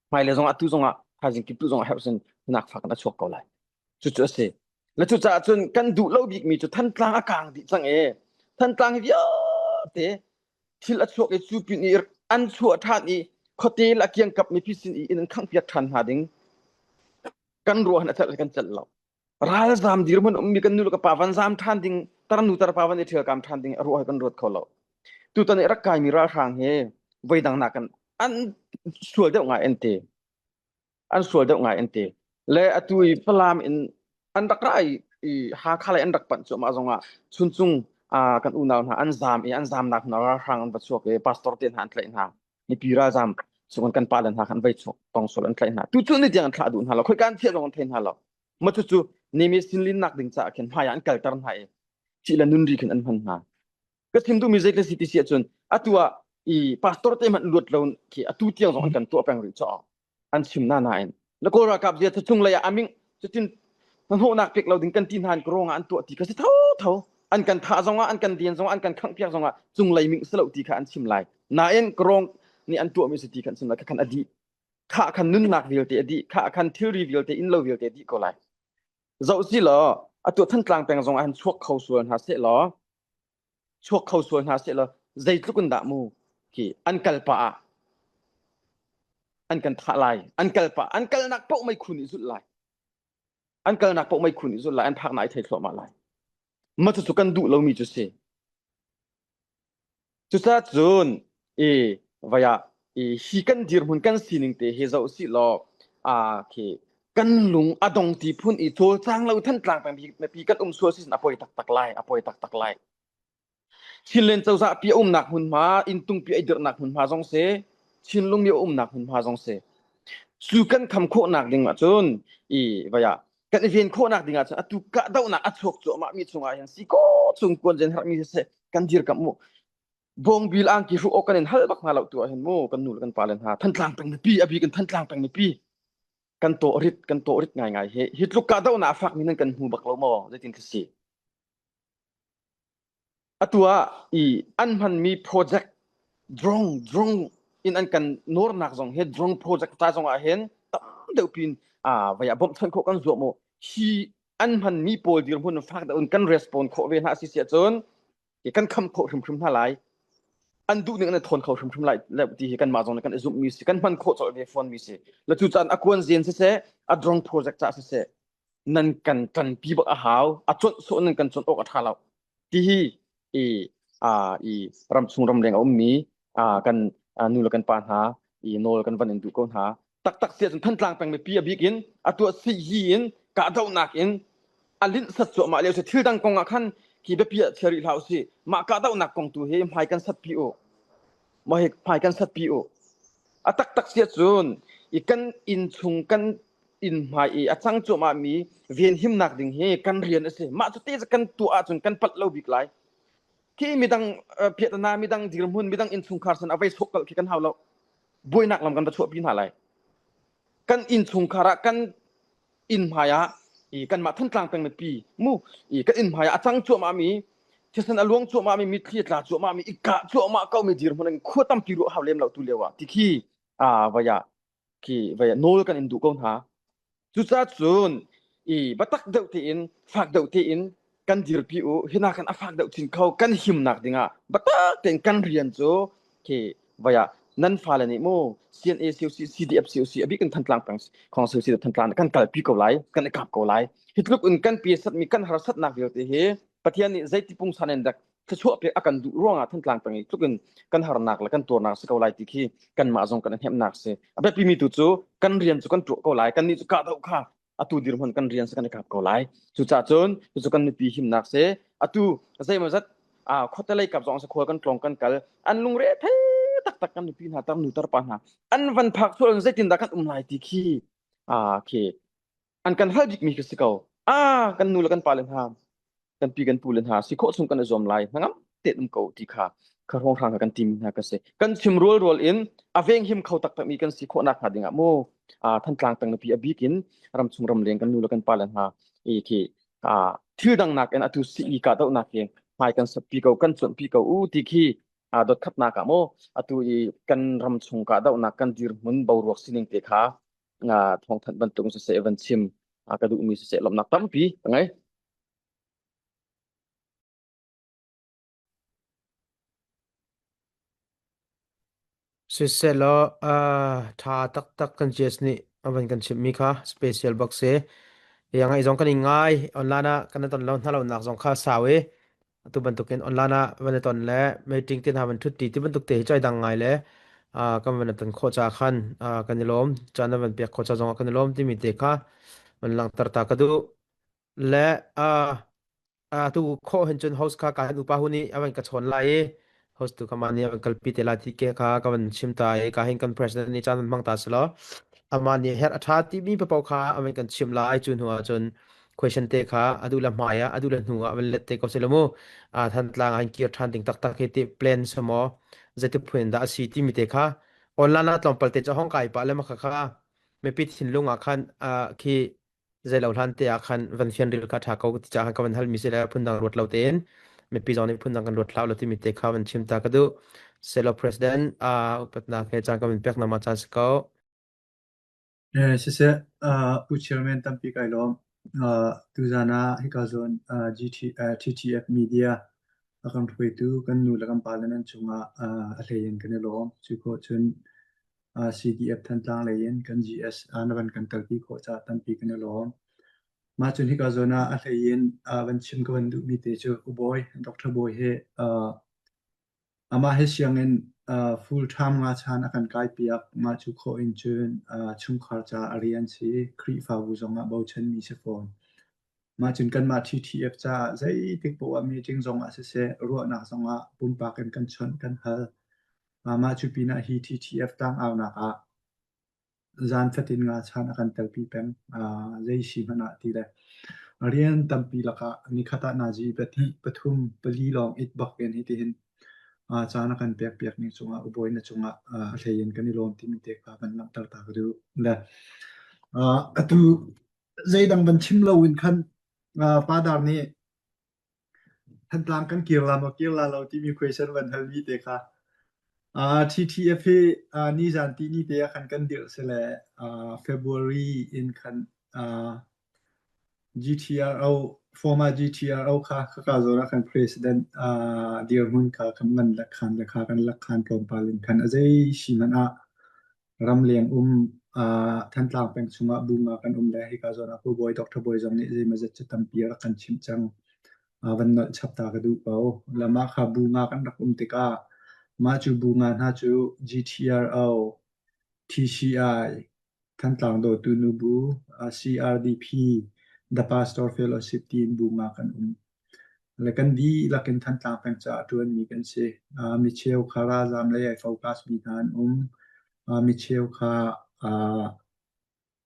Hmailei zongah tu zongah thaizing kip tu zongah herh sin nak fak in a chuak ko lai. Cucu a si. Le cucaah cun kan duh lo bikmi cu Thantlang a kaang dih cang e. Thantlang hi vialte thil a chuak i cu pin i an chuah ṭhan i khuate le a kiangkap mipi sin i inn an khanghpiak ṭhan hna ding kan ruah a celh kan celh lo. Ralzam dirhmun ummi kan nu le ka pa van zam ṭhan ding tarnu tarpa van i ṭhialkam ṭhan ding a ruah kan ruat kho lo. Tutan i rak kaimi ralhrang he voidang nakin an sual deuh ngai an ti. An sual deuh ngai an ti. Le atu i Falam in an rak ra i, i Hakha lei an rak panh cuahmah zongah Chuncung uh, kan unau hna an zam i an zamnak hna ralhrang an va chuak i pastor te hna an tlaih hna. Mipi ralzam chung kan pale hna khan vai chuak tong sual an tlaih hna. Tu cu ni tiang an thlah duh hna lo. Khoi kan thiah zong an thei hna lo. Ma cu cu nemi sinlin nak ding caah khin hmai ah an kalter hna i thih le nun ri khin an hman hna. Ka chim duhmi zei ka si ti si ahcun atu ah i pastor te hmanh luat lo khi atu tiang zong an kan tuah peng rih caw an chim na nain na kawl ralkap zia chung lei ah aming cutin hnahnawhnak pek lo ding kan ti hna in ka an tuah ti ka si tho tho an kan thah zongah an kan den zongah an kan khangh piak zongah cunglei ming si lo ti kha an chim lai nain karong nih an tuahmi si ti khan chim lai kha khan a dih kha khan nunnak vialte a dih kha khan thilri vialte inn lo vialte a dih ko lai zoh si law atu Thantlang peng zong ah hin chuak kho sual hna seh law chuak kho sual hna seh law zeitluk in dah mu khi an kal pah ah an kan thah lai an kal pah an kalnak paoh meikhu nih zulh lai an kalnak paoh meikhu nih zulh lai an phak na i thei thluahmah lai ma cucu kan duh lomi cu si Cucaah cun i vai ah i hi kan dirhmun kan sining te hi zoh sih law aa khi kan lung a dong ti phun i cawlcang lo Thantlang peng mipi kan um sual si a poi taktak lai a poi taktak lai. Chinland cozah pi a umnak hmunhma inntung pi a dirhnak hmunhma zong si Chinlung mi a umnak hmunhma zong si cu kan kham khawhnak ding ahcun i vai ah kan i ven khawhnak ding ahcun atu kahdohnak a chuak cuahmah mi chungah hin si ko chung kuan zen herhmi siseh kan dirkamh mu bawngbil angki hruh awk kan in hal bak hna lo tu ah hin mu kan nu le kan pa le hna Thantlang peng mipi a bik in Thantlang peng mipi kan tawh rit kan tawh rit ngai ngai hi hi tluk kahdohnak a fak mi nan kan hmu bak lo maw zeitin khi si Atu ah i an hmanmi project drone drone in an kan nawrnak zong hi drone project ca zong ah hin tam deuh pin ah vai ah bawmhchanh khawh kan zuam mu. Hi an hmanmi pawl dirhmun fak deuh in kan respond khawh ve hna si si ahcun kan kham khawh hrimhrim hna lai. An duh ning an i thawn kho hrimhrim lai le ti hi kanmah zong nih kan i zumhmi si kan hman khawh colh ve fawnmi si. Le cu caan a kuan zen siseh a drone project ca siseh nan kan ṭanpi bak a hau a conh sawh nan kan conh awk a ṭha lo ti hi i a i ramchung ramleng a ummi a kan nu le kan pa hna i nawl kan van in duh ko hna taktak si ahcun Thantlang peng mipi a bik in a tuah si hi in kahdohnak in a linh sat cuahmah lio si thil dang kong ah khan hi biapi ah chia rih hlah usih mah kahdohnak kong tu hi hmai kan sat pi u mah hi hmai kan sat pi u a taktak si ahcun i kan inn chung kan inn hmai i a cang cuahmah mi venhimnak ding hi kan rian a si mah cu te kan tuah ahcun kan palh lo bik lai khi midang piahtana midang dirhmun midang innchungkhar san a vei sok kal khi kan hau lo buainak lam kan va chuahpi hna lai kan innchungkhar ah kan inn hmai ah i kanmah Thantlang peng mipi mu i kan inn hmai ah a cang cuahmah mi thisen a luang cuahmah mi mitthli a tla cuahmah mi i kah cuahmah ko mi dirhmun in khua tampi ruah hau lem lo tu lio ah ti khi a vaya khi vei nawl kan in duh ko hna. Cucaah cun i biatak deuh tein fak deuh tein kan dirpi u hina kan a fak deuh chin kho kan himnak dingah biatak tein kan rian cu khi vei ah nan fale nih mu CNA COC CDF COC a bik in Thantlang peng khong COC Thantlang kan kalpi ko lai kan i kap ko lai hi tluk in kan pi satmi kan harsatnak vialte hi Pathian nih zeiti pungsan in dak thluachuah pek a kan duh ruangah Thantlang peng i tluk in kan harnak le kan tuarnak si ko lai ti khi kanmah zong kan i hnemhnak si. A biapimi tu cu kan rian cu kan tuah ko lai. Kannih cu kahdoh kha atu dirhmun kan rian si kan i kap ko lai. Cucaah cun cucu kan mipi himnak si. Atu zeimawzat khuate lei kap zong si khual kan tlawng kan kal an lungre thei taktak kan mipi hna tar nu tar pa hna an van phak sual zeitindah kan um lai ti khi khi an kan hal bikmi khi si ko. Ah kan nu le kan pa le hna kan pi kan pu le hna si khawh chung kan i zuam lai hnangam te um ko ti kha kha hrawnghrang kha kan tim hna ka si kan chim rual rual in a veng him kho taktak mi kan si khawh nak hnga dingah mu a Thantlang peng pi a bik in ramchung ramleng kan nu le kan pa le hna i khi a thil dang nak in atu si i ka do nak hi hmai kan sat pi ko kan chuan pi ko u ti khi a dot khat nak ah mu atu i kan ram chung ka do nak kan dirhmun boruak sining te kha thawngthanh bantuk siseh van chim ka duhmi siseh lawmhnak tampi ka ngei. Siselaw ṭha taktak kan GS nih a van kan chimhmi kha special bak si. Ia ngaih zong kan i ngai online ah kan i ton lo hna lo nak zong kha sau i atu bantukin online ah van i ton le meeting te hna van ṭhut ṭi ti bantuk te hi choi dang ngai le kan van i ton khawh ca khan kan i lawm caan na van pek khawh ca zong ah kan i lawm timi te kha van langhter ta ka duh le atu khawh hin cun host kha ka hin upa hu nih a van ka chawn lai i host tu kha mah nih a van kalpi te lai ti ke kha ka van chim ta i ka hin kan president nih caan van hmang ta selaw amah nih herh a ṭha timi paoh kha a van kan chim lai cu hnu ah cun question te kha adu le hmai ah adu le hnu ah van let te ko selaw mu a Thantlang ah hin kir ṭhan ding taktak hi ti plan samo zeiti phun in dah a si timi te kha online ah tlawmpal te cu hong kai pah le ma kha kha mipi thinlung ah khan khi zeilo hlan te ah khan van fian ril kha ṭha ko ti caah ka van halmi si le phundang ruat lo tein mipi zong nih phundang kan ruat hlah lo timi te kha van chim ta ka duh. Selo President upatnak he caan ka van pek nama caan si ko. Siseh, Pu Chairman tampi kai lawm. Tuzan ah hika zawn GT, TTF Media a kan hruaitu kan nu le kan pa le nan cungah a hlei in kan i lawm. Cu khawh cun CDF Thantlang lei in kan GS na van kan kalpi khawh caah tampi kan i lawm. Mah cun hika zawn ah a hlei in van chim ka van duhmi te cu U Bawi, Dr. Bawi hi amah hi sianginn full time nga chan a kan kai piak. Mah cu khawh in cun chungkhar ca a rian si, Khrihfabu zong ah bochanmi si fawn. Mah cun kanmah TTF caah zeitik poah meeting zong ah siseh, ruahnak zong ah pumpak in kan chawnh kan hal. Mah cu pinah hi TTF tlangaunak ah zan fatin ngachan a kan telpi peng. Zei si hmanh ah ti le rian tampi lakah nikhat ah nazi pahnih, pathum, pali lawng it bak in hitihin caan a kan pek piak ning cungah ubawi na cungah a hlei in kan i lawm timi te kha van langhter ta ka duh. Le atu zeidang van chim lo in khan Padar nih Thantlang kan kir la maw kir la lo timi question van halmi te kha TTF hi nizan tihni te ah khan kan dirh si le February in khan GTRO former GTRO kha khaka zawn ah khan president dirhmun kha kan man le khan le kha kan lak khan tlawmpal in khan a zei si hmanh ah ramleng um Thantlang peng chungah bu nga kan um le hika zawn ah Pu Bawi Dr. Bawi zong nih zeimawzat cu tampi a rak kan chimh cang. Van nolh chap ta ka duh ko. Le mah kha bu nga kan rak um tikah mah cu bu nga hna cu GTRO, TCI, Thantlang Dawtu Nubu, CRDP, The Pastor Fellowship tiin bu nga kan um. Le kan dihlak in Thantlang peng caah a ṭuanmi kan si. Micheu kha ralzaam lei ai focus mi hna an um. Micheu kha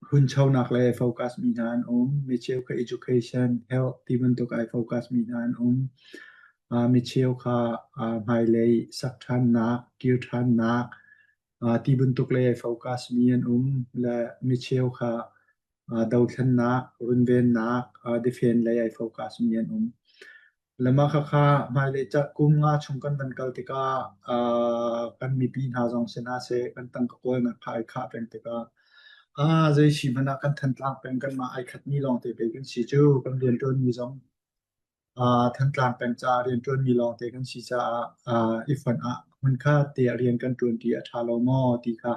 hunchonak lei ai focus mi hna an um. Micheu kha education, health ti bantuk ai focus mi hna an um. Micheu kha hmailei sak ṭhannak, kir ṭhannak ti bantuk lei ai focus mi an um. Le micheu kha dothlennak, runvennak, defend lei ai focus mi an um. Le mah khakha hmailei kum nga chung kan van kal tikah kan mipi hna zong si hna seh, kan tangka kawlnak kha ai khah peng tikah zei si hmanh ah kan Thantlang peng kanmah ai khatmi lawngte pei kan si cu, kan rianṭuanmi zong Thantlang peng caah rianṭuanmi lawngte kan si caah i fonh ah hmunkhat te ah rian kan ṭuanṭi a ṭha lo maw ti kha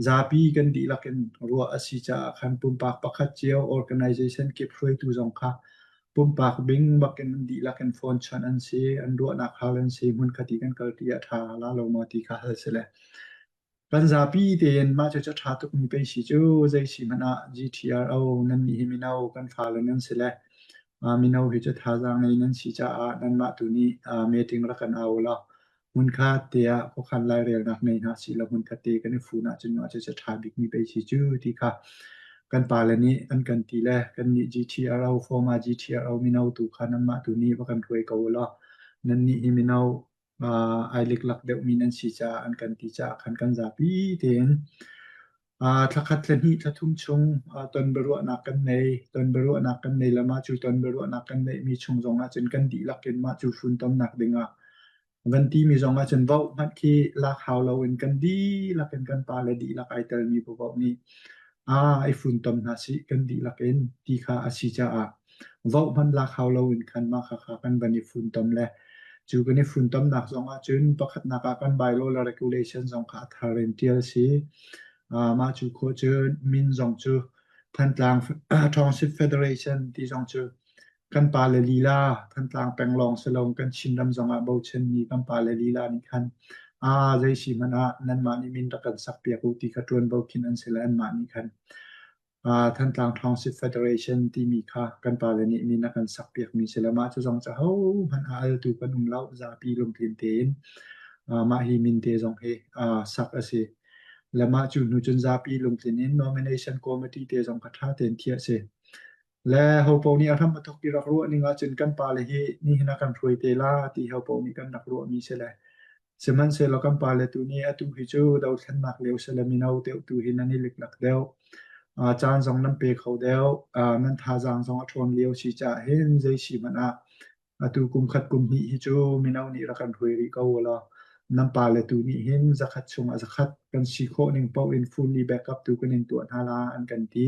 zapi kan dihlak in ruah a si caah khan pumpak pakhat cio organization kip hruaitu zong kha pumpak bing bakin an dihlak in phone chawnh an si, an ruahnak hal an si, hmunkhat i kan kalṭi a ṭha la lo maw ti kha hal si le Kan zapi tein mah cucu a ṭha tukmi pei si cu zei si hmanh ah GTRO nannih hi mino kan fale nan si le mino hi cu thazaang ngei nan si caah nanmah tu nih meeting rak kan au law hmunkhat te ah khuakhan lairelnak ngei hna sih law hmunkhat te kan i fun ahcun mah cucu a ṭha bikmi pei si cu ti kha kan pale nih an kan ti le kannih GTRO former GTRO mino tu kha nanmah tu nih va kan hruai ko u law nannih hi mino ai liklak deuhmi nan si caah an kan ti caah khan kan zapi tein thla khat thla hnih thla thum chung ton biaruahnak kan nei ton biaruahnak kan nei le mah cu ton biaruahnak kan neihmi chung zong ah cun kan dihlak in mah cu funtomnak dingah van timi zong ah cun voh hmanh khi lak hau loin kan dihlak in kan pale dihlak ai telmi voh nih ai funtom hna sih kan dihlak in ti kha a si caah voh hmanh lak hau loin khan mah khakha kan van i funtom le. Cu kan i funtomnak zong ahcun pakhatnak ah kan bylaw le regulation zong kha a thar in ṭial si. Mah cu khawh cun min zong cu Thantlang Township Federation ti zong cu kan pale lila Thantlang peng lawng si lo kan Chinram zong ah bochanmi kan pale lila nih khan aa zei si hmanh ah nanmah nih min rak kan sakpiak u ti kha ṭuanvo khin an si le anmah nih khan Thantlang Township Federation timi kha kan pale nih min a kan sakpiakmi si le mah cu zong cu ahohmanh a altu kan um lo zapi lungtlin tein mah hi min te zong hi sak a si. Le mah cu hnu cun zapi lungtlin in nomination committee te zong kha ṭha tein thiah a si. Le hopo nih a hram a thawk i rak ruah ning ahcun kan pale hi nihin ah kan hruai te la ti hopo nih kan rak ruahmi si le sihmanhsehlaw kan pale tu nih atu hi cu dothlennak lio si le mino deuh tu hi nan i liklak deuh. Caan zong nan pe kho deuh. Nan thazaang zong a ṭhawn lio si caah hin zei si hmanh ah Atu kum khat kum hnih hi cu mino nih rak kan hruai rih ko ulaw nan pale tu nih hin zakhat chungah zakhat kan si khawh ning paoh in fully backup tu kan in tuah hna la an kan ti.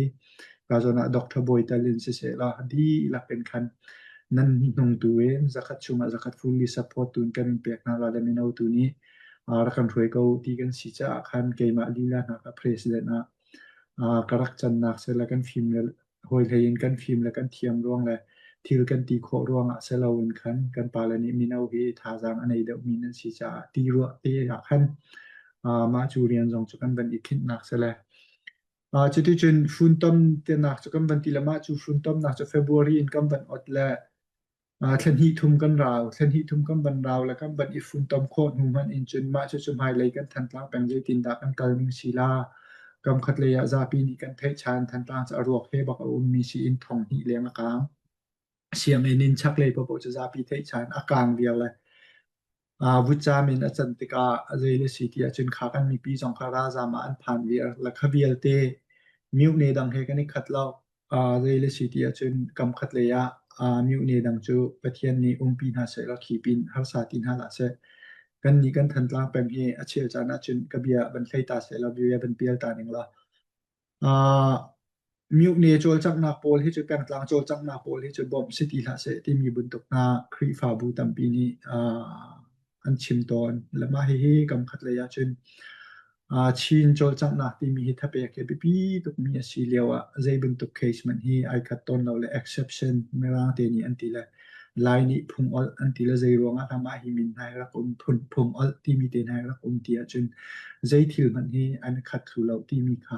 Ka zawn ah Dr. Bawi tal in siseh law dihlak in khan nan hnung tu in zakhat chungah zakhat fully support tu in kan in pek hna la le mino tu nih rak kan hruai ko ti kan si caah khan keimah lila hna ka president ah ka rak cannak seh le kan fim le Hawihlei in kan fim le kan thiam ruang le thil kan ti khawh ruangah si loin khan kan pale nih mino hi thazaang a nei deuhmi nan si caah ti ruah te ah khan mah cu rian zong cu kan van i khinhnak si le cuticun funtom tinak cu kan van ti le mah cu funtomnak cu February in kan van ot le Thla hnih thum kan rau. Thla hnih thum kan van rau le kan van i funtom khawh hnu hmanh in cun mah cucu hmailei kan Thantlang peng zeitindah kan kal ning si la. Kam khat lei ah zapi nih kan theih ṭhan Thantlang cu a ruak he bak a ummi si in thong hnih leng a kaang. Sianginn in chaklei paohpaoh cu zapi theih ṭhan a kaang viar le vutcaam in a can tikah a zei le si ti ahcun kha kan mipi zong kha ralzaam ah an phan viar. Le kha vialte myohne dang he kan i khat lo. Zei le si ti ahcun kam khat lei ah myohne dang cu Pathian nih umpi hna seh law khi pin harsa ti hna hlah seh. Kannih kan Thantlang peng hi a chel caan ahcun ka bia van hlei ta seh law bia van pial ta ning law. Myohne cawlcanghnak pawl hi cu pengtlang cawlcanghnak pawl hi cu bawmh si ti hlah seh timi bantuk hna Khrihfabu tampi nih an chim tawn. Le mah hihi kam khat lei ahcun Chin cawlcanghnak timi hi thapek hi a biapi tukmi a si lio ah zei bantuk case hmanh hi ai khat tawn lo le exception Mirang te nih an ti le Lai nih phung olh an ti le zei ruangah dah mah hi min hna hi rak um phun phung olh timi te hna hi rak um ti ahcun zei thil hmanh hi an khat thlu lo timi kha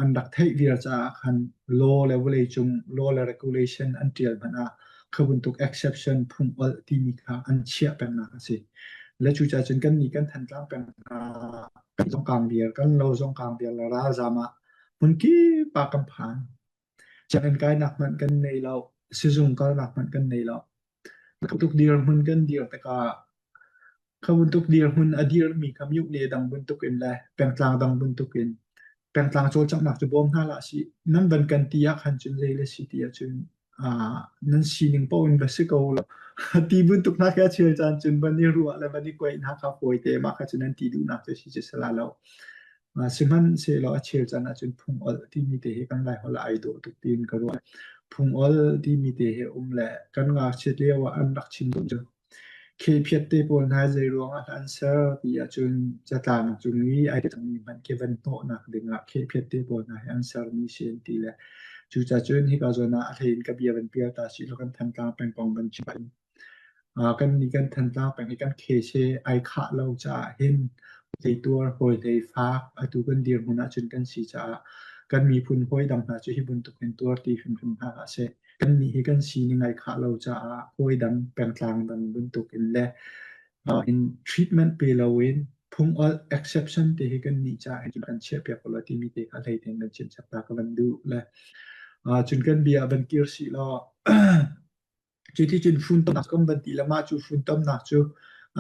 an rak theih viar caah khan law le vawleicung law le regulation an ṭial hmanh ah kha bantuk exception phung olh timi kha an chiah pengnak a si. Le cucaah cun kannih kan Thantlang peng hna kan zong kaang viar kan lo zong kaang viar le ralzaam ah hmun kip ah kan phan. Sianginn kainak hmanh kan nei lo, sizung kalnak hmanh kan nei lo. Tuk dirhmun kan dir tikah kha bantuk dirhmun a dirmi kha myohne dang bantuk in le pengtlang dang bantuk in pengtlang cawlcanghnak cu bawm hna hlah sih. Nan van kan ti ah khan cun zei le si ti ahcun nan sining paoh in va si ko law ti bantuk hna khi a chel caan cun van i ruah le van i kuaih hna kha fawi te mah kha cu nan ti duhnak cu si cu si la lo. Sihmanhsehlaw a chel caan ahcun phung olh timi te hi kan Laiholh ah ai dawh tuk tiin ka ruah. Phung olh timi te hi um le kan ngakchiat lio ah an rak chim cu Khephiat te pawl hna zei ruangah dah an ser ti ahcun catlang cung i ai cangmi hmanh khi van hnawhnak dingah khephiat te pawl hna hi an sermi si an ti le cucaah cun hika zawn ah a hlei in ka bia van pial ta sih law kan Thantlang peng kong van chim kan nih kan Thantlang peng hi kan case hi ai khah lo caah hin hleituar hawi hlei fak atu kan dirhmun ahcun kan si caah kan miphun hawi dang hna cu hi bantuk hin tuar ti hrimhrim hna hlah seh. Kannih hi kan sining ai khah lo caah hawi dang pengtlang dang bantuk in le in treatment pe loin phung olh exception te hi kannih caah hin kan chiahpiak ko lo timi te kha hlei tein kan chimchap ta ka van duh le cun kan bia van kir sih law Cuticun funtomnak kan van ti le mah cu funtomnak cu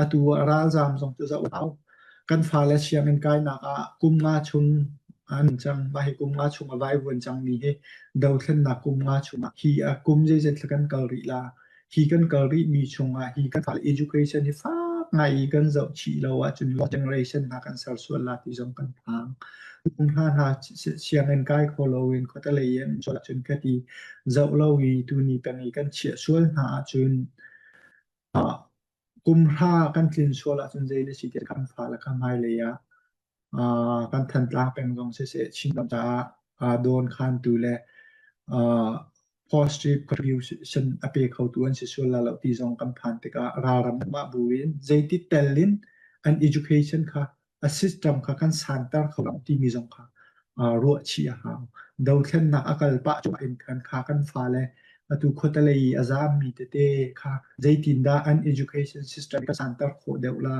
atu ah ralzaam zong cu zoh hau. Kan fale sianginn kainak ah kum nga chung an cang. Mah hi kum nga chung a vaivuan cangmi hi dothlennak kum nga chung ah hi a kum zeizat thla kan kal rih la. Hi kan kal rihmi chung ah hi kan fale education hi fak ngai i kan zoh chih lo ahcun lost generation hna kan ser sual la ti zong kan phang. Kum hna hna sianginn kai kho loin khuatelei in an ahcun ka ti zoh lo i tuni peng i kan chiah sual hna ahcun. Kum hra kan tlin sual ahcun zei na si tiah kan fale kha hmailei ah kan Thantlang peng zong siseh Chinram caah dawnkhantu le positive contribution a pe khotu an si sual la lo ti zong kan phan tikah ralram mah bu in zeiti tel in an education kha a system kha kan santer kho lo timi zong kha ruah chih a hau. Dothlennak a kal pah cuahmah in khan kha kan fale atu khuatelei i a zaammi tete kha zeitindah an education system kan santer khawh deuh la?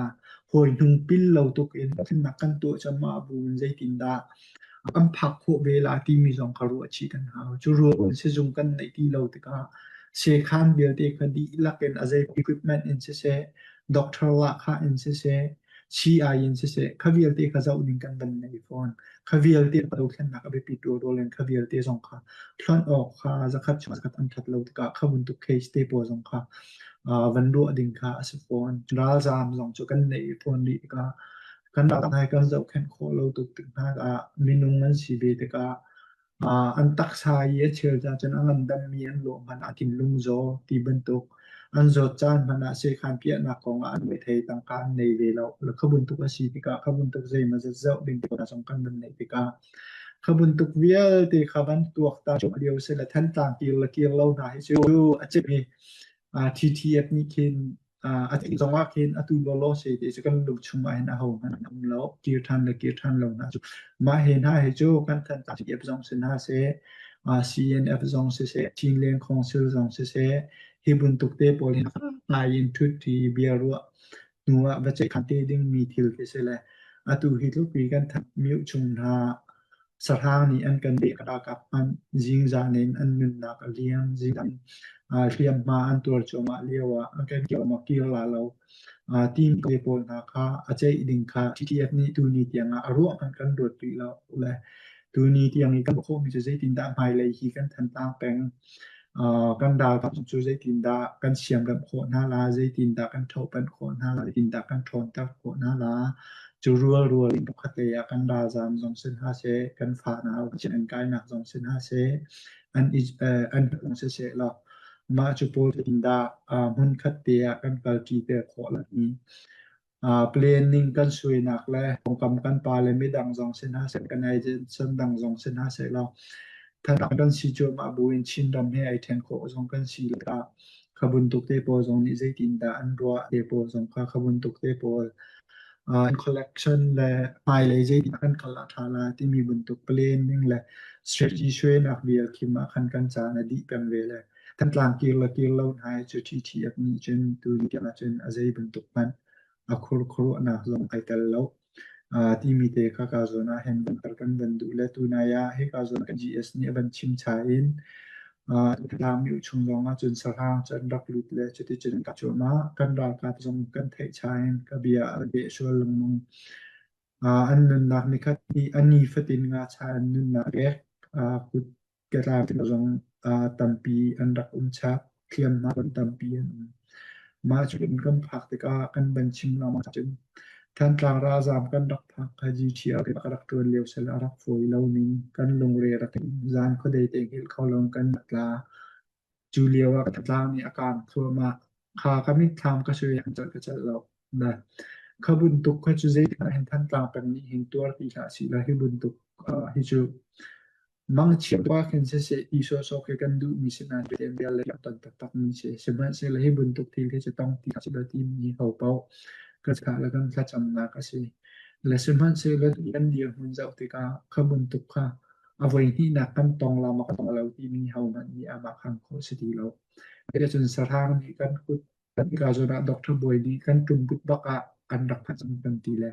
Hawi hnung pil lo tuk in dothlennak kan tuah cuahmah bu in zeitindah kan phak khawh ve la timi zong kha ruah chih kan hau. Cu ruah in sizung kan neih ti lo tikah sekhan vialte kha dihlak in a zei equipment in siseh, doctor lahkhah in siseh, sii-ai in siseh, kha vialte kha zoh ding kan van nei fawn. Kha vialte dothlennak a biapi ṭualrawl in kha vialte zong kha hlonh awk kha zakhat chung zakhat an ṭhat lo tikah kha bantuk case te pawl zong kha van ruah ding kha a si fawn. Ralzaam zong cu kan nei fawn rih tikah kan ral hna kan zohkhenh khawh lo tuk tik hna ah minung an si ve tikah An taksa i a chel ca cun a ngandammi an lawh hmanh ah thinlung zaw ti bantuk an zawt caan hmanh ah sekhan piahnak kong ah an rethei tangka an nei ve lo. Kha bantuk a si tikah kha bantuk zeimawzat zoh ding te zong kan van neih tikah kha bantuk vialte kha van tuaktan lio si le Thantlang kir le kir lo hna hi cu a cimmi TTF nih khin A ti zong ah khin atu lawlaw se ti cu kan lung chung ah hin aho hmanh an um lo. Kir ṭhan le kir ṭhan lo hna cu. Mah he hna hi cu kan Thantlang CDF zong si hna seh, CNF zong siseh, Chinland Council zong siseh, hi bantuk te pawl hi ngai in ṭhut i bia ruah hnu ah va ceihkhan te dingmi thil khi si le atu hi tluk i kan mioh chung hna Sahrang nih an kan deh ralkap hmanh zingzan in an nunnak a liam. Zingzan hliamhma an tuar cuahmah lio ah an kan kir la lo. Team te pawl hna kha a ceih ding kha TTF nih tuni tiang ah a ruah hmanh kan ruat rih lo le tuni tiang i kan khawhmi cu zeitindah hmailei hi kan Thantlang peng Kan ralkap cu zeitindah kan siamremh khawh hna la, zeitindah kan ṭhohpanh khawh hna la, zeitindah kan ṭhawnter khawh hna la. Cu rualrual in khuate ah kan ralzaam zong si hna seh, kan fanau an kainak zong si hna seh, an i an zong siseh law mah cu pawl zeitindah hmunkhat te ah kan kalṭi te khawh la ti. Planning kan suainak le kongkam kan pa le midang zong si hna seh, kan agency dang zong si hna seh law Thantlang kan si cuahmah buin Chinram he ai ṭhen khawh zong kan si lo ah kha bantuk te pawl zong nih zeitindah an ruah te pawl zong kha kha bantuk te pawl collection le hmailei zeitin kan kal ah ṭha la timi bantuk planning le strategy suainak vial khim ah khan kan caan a dih peng ve le Thantlang kir le kir lo hna hi cu TTF nih cun tuni tiang ahcun a zei bantuk hmanh a khurkhuaruahnak zong ai tel lo. Timi te kha ka zawn ah hin van kan van duh le tunai ah hika zawn kan GS nih a van chim cha in Thantlang mioh chung zong ah cun sahrang cu an rak lut le cuticun ka cuahmah kan ralkap zong kan theih cha in ka bia a beh sual lengmang. An nunnak nikhat ni a ni fatin ngacha an nunnak pek kut Catlang zong tampi an rak um chap. Hliamhma tampi an um. Mah cu kan phak tikah kan van chim lengmang ahcun Thantlang ralzaam kan rak phak kha GTR ka rak ṭuan lio sal a rak fawi lo ning kan lungre rak in zan khuadei te hngilh kho lo kan rak tla. Cu lio ah ka tlang nih a kaang thluahmah. Kha ka mitthlam ka sui an celh ka celh lo. Na kha buntuk kha cu zeitik ah hin Thantlang peng nih hin tuar ti hlah sih law hi buntuk hi cu Mangchiat ah khin siseh ti sawhsawh khi kan duhmi si nain biatem le ton taktakmi si. Sihmanhsehlaw hi bantuk thil hi cu tong ti hlah sih timi ho paoh kan thlah le kan thlacamnak a si. Le sihmanhsehlaw kan dirhmun zoh tikah kha bantuk kha a voi hnihnak kan tong la maw kan tong lo timi hohmanh nih aamah khan khawh si ti lo. Cuticun sahrang nih kan kut kan ka zawn ah Doctor Bawi nih kan ṭumbut bak ah an rak phanh cang kan ti le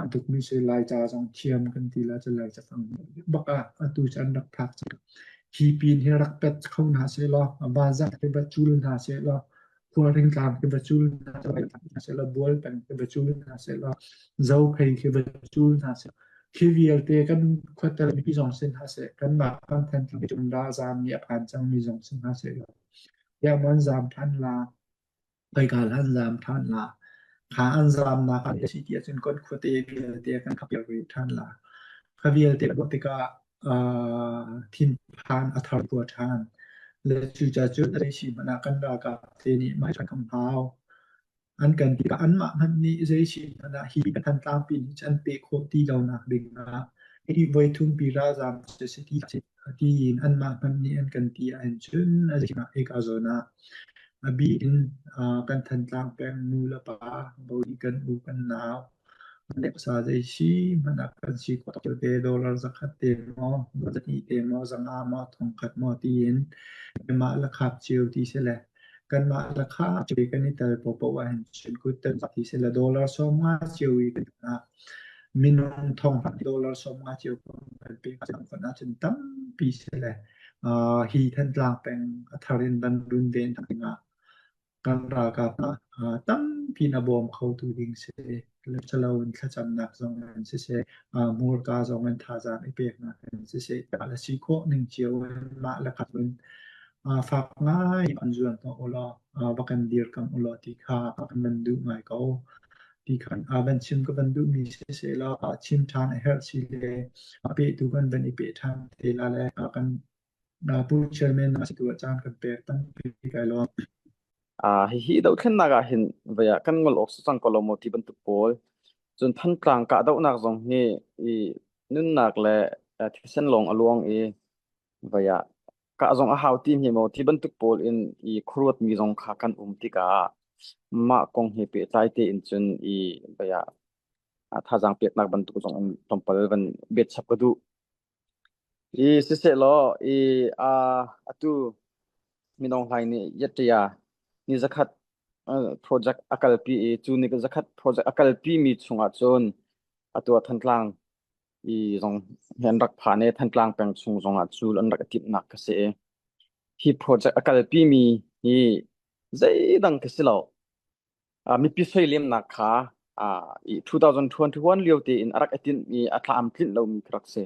a tukmi si Laica zong thiam kan ti la cu Laica fang bak ah atu cu an rak phak cang. Hi pin hi rak pet kho hna seh law vanzang khi va cul hna seh law khualring tlang khi va cul hna seh law bual peng khi va cul hna seh law zophei khi va cul hna seh khi vialte kan khuatel mipi zong sin hna seh kanmah kan Thantlang cung ralzaam nih a phan cangmi zong sin hna seh law tiah an zaam ṭhan la Khoika an zaam ṭhan la? Kha an zaamnak ah a si ti ahcun kan khuate vialte kan khap rih ṭhan la. Kha vialte ruah tikah thinphan a thar khua ṭhan. Le cucaah cun a si hmanh ah kan ralkap te nih mah kan hau. An kan ti anmah hmanh nih zei si hmanh ah hi Thantlang pin hi an peh khawh ti lonak ding ah hi voithum pi ralzaam cu si ti tiin anmah hmanh nih an kan ti ahcun a zing ah hika zawn ah a bik in kan Thantlang peng nu le pa bodi kan u kan nau sa zei si hmanh ah kan si khawh te dollar zakhat te maw zahnih te maw zanga maw thongkhat maw tiin mah le khap cio ti si le Kanmah lakha kan i tel paohpaoh ahhin cun kut ti sila dollar 50 cio i kan ah minung thong dollar 50 cio kan pek ahcun tampi si le hi Thantlang peng a thar in van runven dingah kan ralkap tampi in a bawm khotu ding si. Lecalo in thlacamnak zong in siseh, hmurka zong in thazaang i peknak in siseh, le si khawh ning cio in mah le khat in fak ngai an zuan hnawh u law va kan dirkamh u law ti kha kan van duh ngai ko. Ti khan van chim ka van duhmi siseh law chim ṭhan a herh si le a pehtu kan van i peh ṭhan te la le kan Pu Chairman a si tu ah caan kan pek tampi kai lawm. Hihi dohthlennak ah hin vei ah kan ngol awk si cang ko lo maw ti bantuk pawl. Cun Thantlang kahdohnak zong hi i nunnak le thisen lawng a luang i vei ah kah zong a hau ti hme maw ti bantuk pawl in i khuaruat mi zong kha kan um tikah mah kong he pehtlai tein cun i vei ah thazaang peknak bantuk zong in tlawmpal van betchap ka duh. I sisehlaw i atu Minung Hlaing nih Yaṭia ni zakhat project a kalpi i cu ni zakhat project a kalpi mi chungah cun atu ah Thantlang i zong hi an rak phan i Thantlang peng chung zongah cul an rak i timhnak ka si i hi project a kalpi mi hi zeidang ka si lo. Mipi soilemnak kha i 2021 lio tein a rak i tinhmi a tlamtlinh lomi ka rak si.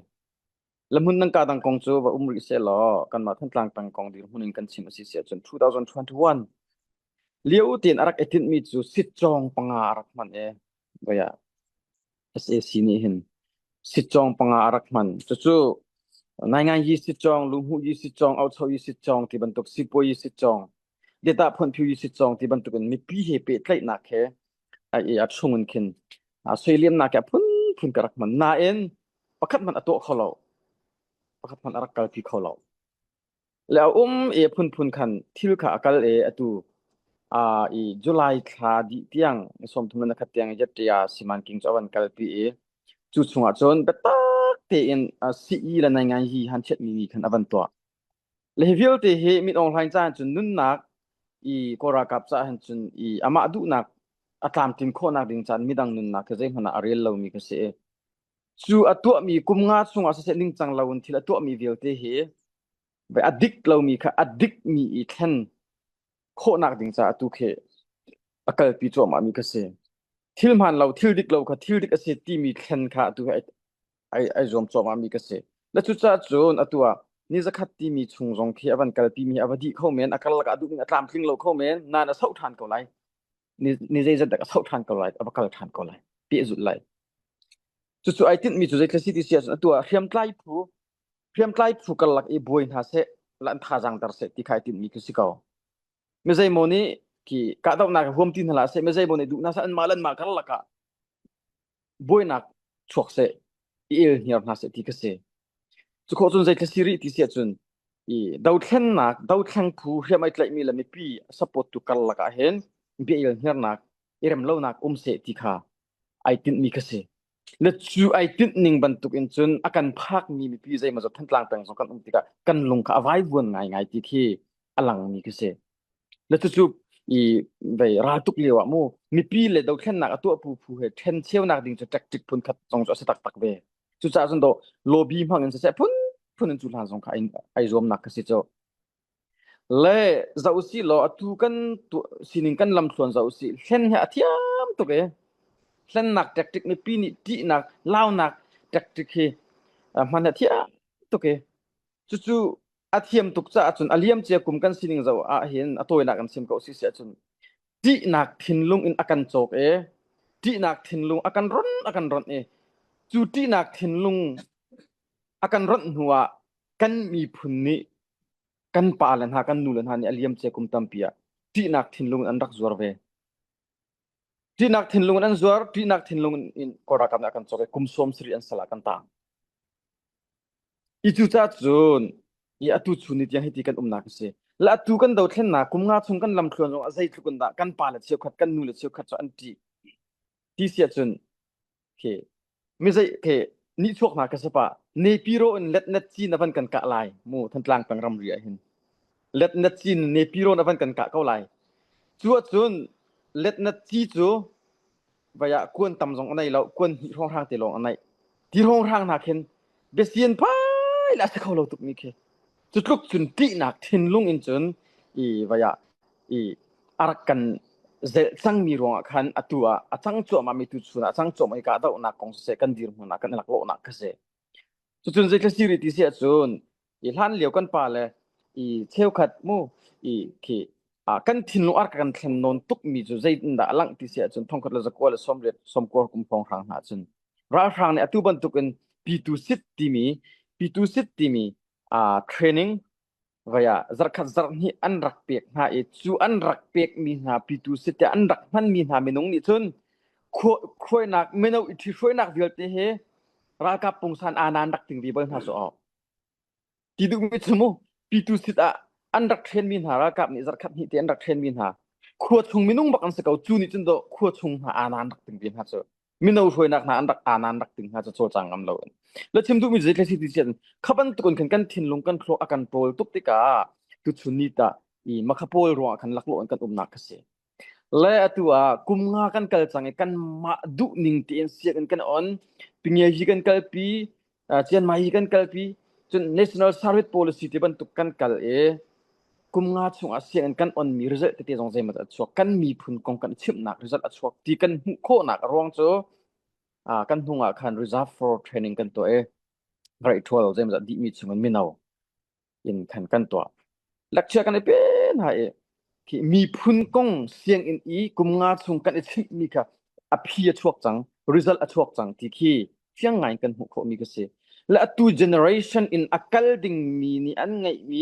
Lahmun nan ka dang kong cu va um rih seh law kanmah Thantlang peng kong dirhmun in kan chim a si si ahcun 2021 lio tein a rak i tinhmi cu sitcawng panga a rak hman i voi ah SAC nih hin sitcawng panga a rak hman. Cucu naingai yi sitcawng, luhmuh yi sitcawng, aucho yi sitcawng ti bantuk sipuai yi sitcawng, data phunphiu yi sitcawng ti bantuk in mipi he pehtlaihnak he a i a chung in khin a soiliamnak he a phunphun ka rak hman. Nain pakhat hmanh a tuah kho lo. Pakhat hmanh a rak kalpi kho lo. Le a um i a phunphun khan thil kha a kal i atu a i July thla dih tiang ni 30 na khat tiang Yatria Simanking cu a van kalpi i cu chungah cun biatak tein CE le nai hi han chiatmi mi khan a van tuah. Le hi vialte hi Min Aung Hlaing caah cun nunnak i Kawl ralkap caah hin cun i amah duhnak a tlamtlin khawhnak ding caan midang nunnak khi zeihmanh ah a rel lomi kha si i cu a tuahmi kum nga chungah siseh ningcang loin thil a tuahmi vialte hi a dik lomi kha a dikmi i thlen khawhnak ding caah atu khi a kalpi cuahmahmi kha si. Thil hmaan lo, thil dik lo kha thil dik a si timi thlen kha atu hi ai ai zuam cuahmahmi ka si. Le cucaah cun atu ah ni zakhat timi chung zong khi a van kalpi mi a va dih kho men, a karlak ah duh ning a tlamtling lo kho men, nain a soh ṭhan ko lai. Ni, ni zeizat dak a soh ṭhan ko lai, a va kal ṭhan ko lai, pehzulh lai. Cucu ai tinhmi cu zeitlai si ti si ahcun atu ah hriamtlai phu, hriamtlai phu karlak i buai hna seh, la an thazaang dar seh ti kha ai tinhmi khi si ko. Mi zeimaw nih khi kahdohnak huam ti hna hlah seh, mi zeimaw nih duh hna seh, anmah le anmah karlak ah buainak chuak seh i el hniar hna seh ti ka si. Cu khawh cun zeithla si rih ti si ahcun i dothlennak dothleng phu hriam ai tlaihmi le mipi support tu karlak ah hin bia el hniarnak i rem lonak um seh ti kha ai tinhmi ka si. Le cu ai tinh ning bantuk in cun a kan phakmi mipi zeimaw zat Thantlang peng zong kan um tikah kan lung kha a vaivuan ngaingai ti khi a langmi ka si. Le cucu i vei raltuk lio ah mu mipi le dothlennak a tuah pu phu he ṭhen cheunak ding cu tactic phun khat zong cu a si taktak ve. Cucaah cun do lobby hmang in siseh phun phun in cu hlan zong kha ai, ai zuamnak ka si cu. Le zoh si law atu kan tu sining kan lamthluan zoh si hlen he a thiam tuk e. Hlennak tactic mipi nih ṭihnak launak tactic hi hman a thiam tuk e. Cucu a thiam tuk caah cun a liamcia kum kan sining zoh ah hin a tawinak in sim ko si si ahcun ṭihnak thinlung in a kan cawk i ṭihnak thinlung a kan ron a kan ronh i cu ṭihnak thinlung a kan ronh hnu ah kan miphun nih kan pa le hna kan nu le hna nih a liamcia kum tampi ah ṭihnak thinlung in an rak zuar ve. Ṭihnak thinlung in an zuar, ṭihnak thinlung in Kawl ralkap nih a kan cawk i kum 70 an sal ah kan taang. I cucaah cun i atu chun ni tiang hiti kan umnak a si. Le atu kan dothlennak kum nga chung kan lamthluan zong ah zeitluk in dah kan pa le cheukhat kan nu le cheukhat cu an ṭih. Ti si ahcun khi mi zei khi nihchuak hna ka si pa Nepiro in letnet cin a van kan kah lai mu Thantlang peng ramri ah hin letnet cin Nepiro in a van kan kah ko lai. Cu ahcun letnet ci cu vai ah kuan tam zong a nei lo kuan hnih hrawnghrang te lawng a nei ti hrawnghrang hna khin biasian phai la si kho lo tuk mi khi cu tluk cun ṭihnak thinlung in cun i vai ah i a rak kan zelh cangmi ruangah khan atu ah a cang cuahmah mi tu chun ah a cang cuahmah i kahdohnak kong siseh kan dirhmun ah kan i laklawhnak kha si. Cucun zeitluk si rih ti si ahcun i hlan lio kan pa le i cheukhat mu i khi kan thinlung ar kan thlen nawn tuk mi cu zeitindah a langh ti si ahcun thongkhat le zakua le sawmriat sawmkua kum hrawnghrang hna cun ralhrang nih atu bantukin pitu sit timi pitu sit timi training vai ah zarkhat zarhhnih an rak pek hna i cu an rak pekmi hna pitu sit tiah an rak hmanmi hna minung nih cun khuainak mino i ṭhihruainak vialte he ralkap pungsan aanan rak ting ve bal hna su aw ti duhmi cu mu pitu sit ah an rak ṭhenmi hna ralkap nih zarkhat hnih te an rak ṭhenmi hna khua chung minung bak an si ko cu nih cun do khua chung hna aanan rak ting ve hna cu mino hruainak hna an rak aanan rak ting hna cu cawlcang ngam lo in la chim duhmi zei si ti sian kha bantuk in khan kan thinlung kan thluak a kan ṭawl tuk tikah tuchun ni ta i makha pawl ruangah khan laklawh in kan umnak kha si Le atu ah kum nga kan kal cang i kanmah duh ning tein sianginn kan on. Pinge hi kan kalpi, Chiang Mai hi kan kalpi, cun National Service Policy ti bantuk kan kal i kum nga chungah sianginn kan onmi result tete zong zeimaw a chuak. Kan miphun kong kan chimhnak result a chuak ti kan hmuh khawhnak a ruang cu kan hnung ah khan reserve for training kan tuah i grade 12 zeimawzat dihmi chungin mino in khan kan tuah. Lecture kan i pe hna i khi miphun kong sianginn i kum nga chung kan i chimhmi kha a phi a chuak cang, result a chuak cang ti khi fiang ngai in kan hmuh khawhmi ka si. Le atu generation in a kal dingmi nih an ngeihmi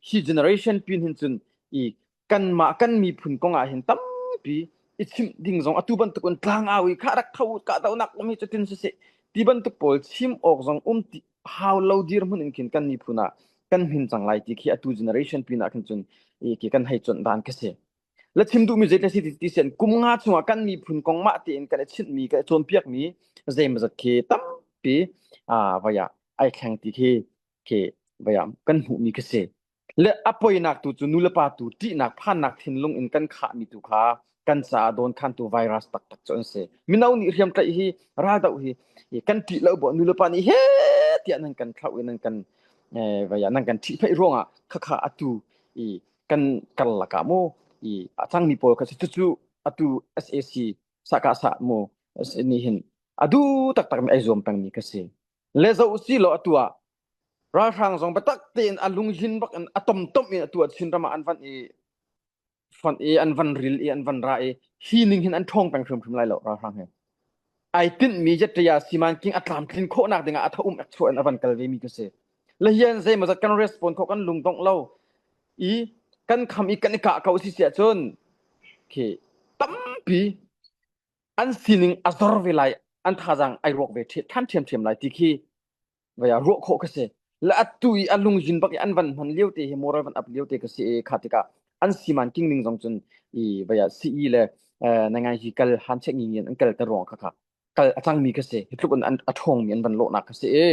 hi generation pin hin cun i kanmah kan miphun kong ah hin tampi i chimh ding zong atu bantuk in tlangau i kha rak tho kah donak um hi cutin siseh ti bantuk pawl chim awk zong um ti hau lo dirhmun in khin kan miphun ah kan hmin cang lai ti khi atu generation pin ah khin cun i ki kan hei cuanh dan ka si la chim duhmi zei si ti sian kum nga chungah kan miphun kong mah tein kan i chinhmi kan i cawnpiakmi zeimazat khi tampi a vaya ai thleng ti khi khi vaya kan hmuhmi ka si Le a poinak tu cu nulepa tu ṭihnak phannak thinlung in kan khahmi tu kha kan caah dawnkhantu virus taktak cu an si. Mino nih hriamtlaih hi raldoh hi kan ṭih lo bu nulepa nih he tiah nan kan thlauh i nan kan vaya nan kan ṭhihphaih ruangah khakha atu i kan karlak ah mu i a cangmi pawl kha si cucu atu SAC sahkah sah mu nih hin a du taktak mi ai zuam pengmi ka si. Le zoh si law atu ah Ralhrang zong biatak tein a lunghin bak in a tomtom in atu ah Chinram ah an van i fonh i an van ril i an van ra i hi ning hin an ṭhawng peng hrimhrim lai lo ralhrang hi. Ai tinhmi Jetria simanking a tlamtlin khawhnak dingah a tha um ek chuah in a van kal ve mi ka si. Le hian zeimawzat kan respond khawh kan lungdongh lo i kan kham i kan i kah ko si si ahcun khi tampi an sining a zor ve lai an thazaang ai ruak ve ṭhan ṭhiamṭhiam lai ti khi vai ah ruah khawh ka si la atu i a lungzin bak i an van hman lio te hi moral van up lio te ka si i kha tikah an siman king ning zong cun i vai ah CE le na ngai hi kal han chek ngi an kal te ruang kha kha kal a cangmi ka si hi tluk in an a ṭhawngmi an van lawhnak ka si i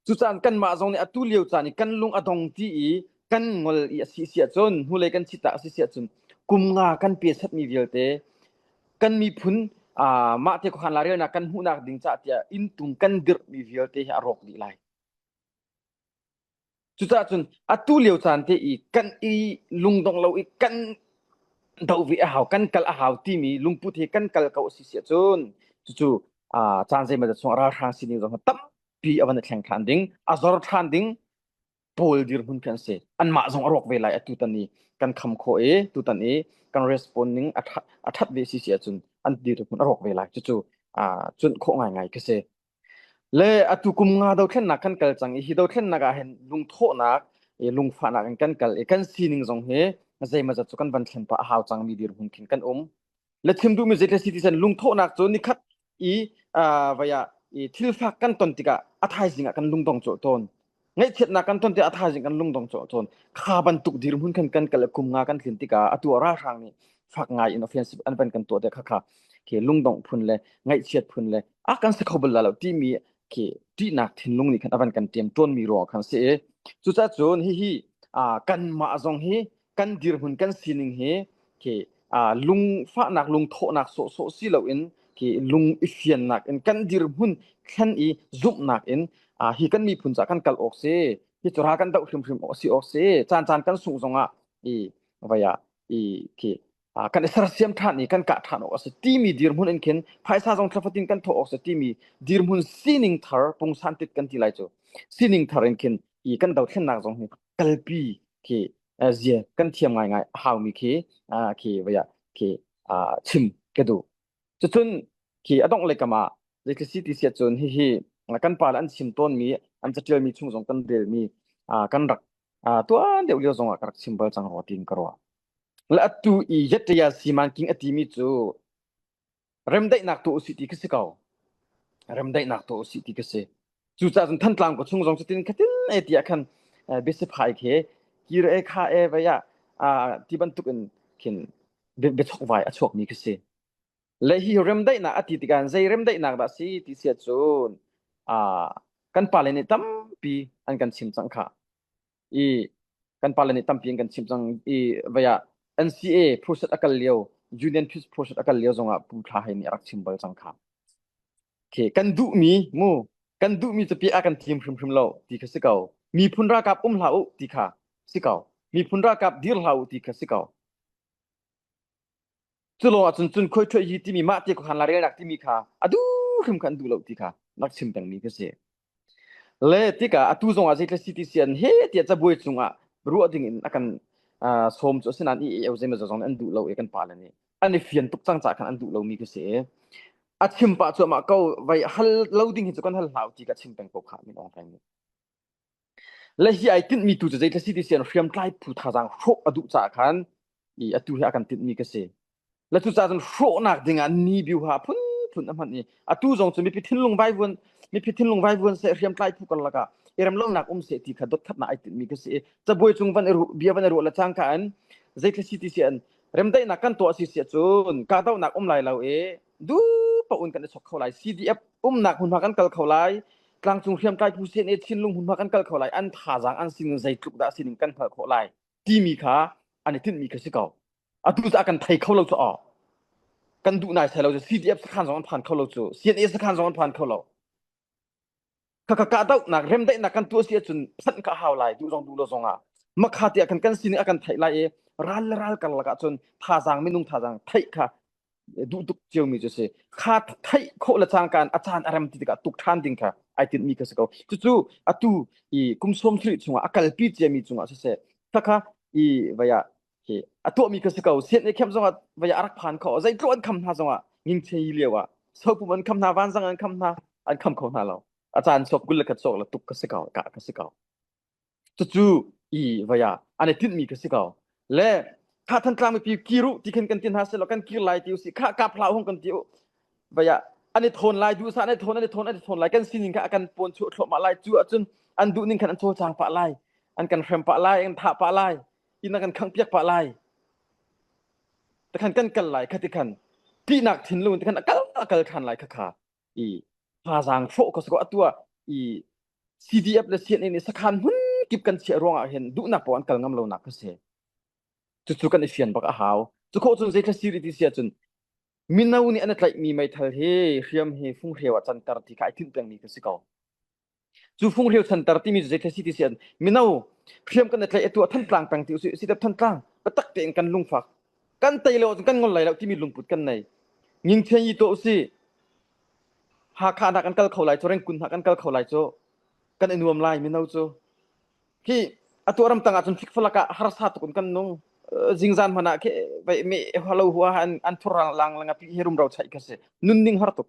cucaan kanmah zong nih atu lio caan i kan lung a dong ti i kan ngol i a si si ahcun hnulei kan chita a si si ahcun kum nga kan pe setmi vialte kan miphun mah te khuakhan lairelnak kan hmuhnak ding cah tiah inntung kan dirhmi vialte hi a rawk dih lai. Cucaah cun atu lio caan te i kan i lungdong lo i kan do ve a hau kan kal a hau timi lungput he kan kal ko a si si ahcun cucu caan zeimawzat chung ralhrang sining zong tampi a van i thleng ṭhan ding a zor ṭhan ding pawl dirhmun khi an si. Anmah zong a rawk ve lai atutan i kan kham khawh i tutan i kan respond ning a ṭhat ve si si ahcun an dirhmun a rawk ve lai. Cucu cuanh khawh ngaingai khi si. Le atu kum nga dothlennak kan kal cang i hi dothlennak ah hin lungthawhnak i lungfahnak in kan kal i kan sining zong hi zeimawzat cu kan van thlen pah a hau cangmi dirhmun khin kan um. Le chim duhmi zeitlai si ti sen lungthawhnak cu nikhat i vaya i thilfak kan ton tikah a thaizing ah kan lungdong cawh tawn. Ngaihchiatnak kan ton tikah a thaizing kan lungdong cawh tawn. Kha bantuk dirhmun khan kan kal kum nga kan tlin tikah atu ah ralhrang nih fak ngai in offensive an van kan tuah te kha kha khi lungdongh phun le ngaihchiat phun le a kan si kho bal la lo timi khi ṭihnak thinlung nih khan a van kan ṭem ṭawnmi ruang khan si i cucaah cun hihi kanmah zong hi kan dirhmun kan sining hi khi lungfahnak lungthawhnak sawhsawh si loin khi lung i fiannak in kan dirhmun thlen i zumhnak in hi kan miphun ca kan kal awk si hi cu ral kan doh hrimhrim awk si awk si caan caan kan sungh zongah i vaya i khi kan i sersiam ṭhan i kan kah ṭhan awk a si timi dirhmun in khin phaisa zong thlafatin kan thawh awk si timi dirhmun sining thar pungsan tit kan ti lai cu sining thar in khin i kan dothlennak zong hi kalpi khi zia kan thiam ngaingai a haumi khi khi vaya khi chim ka duh. Cucun khi a dongh lekam ah zeitluk si ti siah cun hihi kan pa le an chim tawnmi an caṭialmi chung zong kan relmi kan rak tuan deuh lio zong ah ka rak chim bal cang rua tiin ka ruah. Le atu i Yataya Siman King a timi cu remdaihnak tuah usih ti khi si ko. Remdaihnak tuah usih ti khi si. Cucaah cun Thantlang ka chung zong cutin khatin e tiah khan biasiphai khi kir e kha e vei ah ti bantuk in khin biachokvai a chuakmi khi si. Le hi remdaihnak a ti tikah zei remdaihnak dah si ti siah cun kan pale nih tampi an kan chim cang kha. I kan pale nih tampi an kan chim cang i vei ah NCA process a kal lio Union Peace process a kal lio zongah Pu Thla Hei nih a rak chim bal cang kha. Okay, kan duhmi mu kan duhmi cu a kan thim hrimhrim lo ti kha si ko. Miphun ralkap um hlah u ti kha si ko. Miphun ralkap dir hlah u ti kha si ko. Cu lawng ahcun cun khoi ṭhuai hi timi mah te khuakhan la relnak timi kha a duh hrim kha an duh lo ti kha rak chim pengmi kha si. Le tikah atu zong ah zeitlai CTC an he tiah cabuai cungah ruah ding in a kan sawm cu asinain EAO zeimaw zong nih an duh lo i kan pale nih an i fian tuk cang caah khan an duh lomi kha si. A chim pah cuahmah ko vai hal lo ding hi cu kan hal hlah u ti ka chim peng ko kha min Aung Hlaing nih. Le hi ai tinhmi tu cu zeitlai si ti sian hriamtlai phu thazaang hrawh a duh caah khan i atu hi a kan tinhmi ka si. Le cucaah cun hrawhnak dingah ni biuha phunphun a hman i atu zong cu mipi thinlung vaivuan mipi thinlung vaivuan seh hriamtlai phu karlak ah i remlonak um seh ti kha dotkhatnak ai tinhmi ka si i cabuai cung van i bia van i ruah le cangka in zeitlai si ti sian remdaihnak kan tuah si siah cun kahdohnak um lai lo i duh paoh in kan i chok kho lai CDF umnak hmunhma kan kal kho lai tlangcung hriamtlai phu CNA thinlung hmunhma kan kal kho lai an thazaang an sining zeitluk dah sining kan hngalh khawh lai timi kha an i tinhmi kha si ko atu cu a kan thei kho lo cu aw kan duh nai sai lo cu CDF sakhan zong an phan kho lo cu CNA sakhan zong an phan kho lo Khakha kahdohnak remdaihnak kan tuah si ahcun phanh ka hau lai duh zong duh lo zong ah makha tiah kan kan sining a kan theih lai i ral le ral karlak ah cun thazaang minung thazaang theih kha duh tuk ciomi cu si kha theih khawh le cangka in a caan a rem ti tikah tuk ṭhan ding kha ai tinhmi kha si ko cucu atu i kum sawm sarih chungah a kalpi ciami cungah siseh khakha i vaya hi a tuahmi kha si ko sian i khem zongah vaya a rak phan kho zeitluk an kham hna zongah ngingchei lio ah sopum an kham hna vanzang an kham hna an kham kho hna lo a caan sok kul le khat sok le tuk ka si ko ka ka si ko cucu i vaya an i tinhmi ka si ko le kha thantlang mipi kiru ti khin kan tin hna selo kan kir lai ti usi kha kap hlah hung kan ti u vaya an i thawn lai duh sa an i thawn an i thawn an i thawn lai kan sining kha a kan pawn chuah thluahmah lai cu ahcun an duh ning khan an cawlcang pah lai an kan hrem pah lai an thah pah lai inn a kan khangh piak pah lai takhan kan kal lai kha tikhan tihnak thinlung tikhan a kal a kal than lai kha kha i thazaang hrawh ka siko atu ah i CDF le CNA nih sakhan hmun kip kan chiah ruangah hin duhnak paoh an kal ngam lo nak ka si cucu kan i fian bak a hau cu khawh cun zei thla siri ti si ahcun mino nih an i tlaihmi meithal hi hriam hi funghreu ah canter ti kha ai tinh pengmi ka si ko Cu funghreu chanter timi cu zeitlai si ti si an mino hriam kan i tlaih atu ah Thantlang peng ti usih si Thantlang biatak tein kan lungfak kan tei lo ahcun kan ngol lai lo timi lungput kan nei ngingchian yi tuah usih Hakha hna kan kal kho lai cu Rengkun hna kan kal kho lai cu kan i nuam lai mino cu khi atu ramtang ahcun fikfalak ah harsa tuk in kan nung zingzan hmanh ah khi vai me halo hua an an thur lang lang pi hi rumro chaih kha si nunning har tuk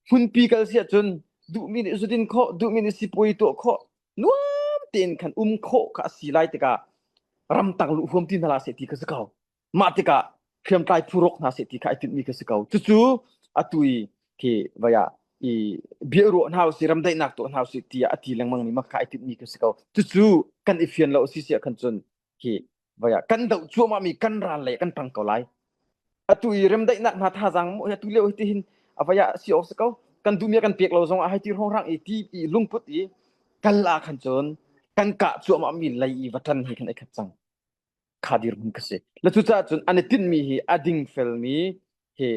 Hmunpi kal si ahcun duhmi nih zudin khawh, duhmi nih sipuai tuah khawh, nuam tein khan um khawh kha a si lai tikah ramtang luh huam ti hna hlah seh ti kha si ko. Mah tikah Hriamtlai phu rawk hna seh ti kha ai tinhmi kha si ko. Cucu atu i khi vai ah i biaruah hna usih ramdaihnak tuah hna usih tiah a ti lengmang mi kha ai tinhmi kha si ko. Cucu kan i fian lo si si ah khan cun khi vai ah kan doh cuahmah mi kan ral lei kan tang ko lai. Atu i remdaihnak hna thazaang mu atu lio hi hin a vai ah si awk si ko. Kan duhmi a kan pek lo zong ah hei ti hrong i ti i lungput i kal ah khan cun kan kah cuahmah mi lei i va tan hi khan ai khat cang. Kha dirhmun ka si. Le cucaah cun an i tinhmi hi a dingfelmi he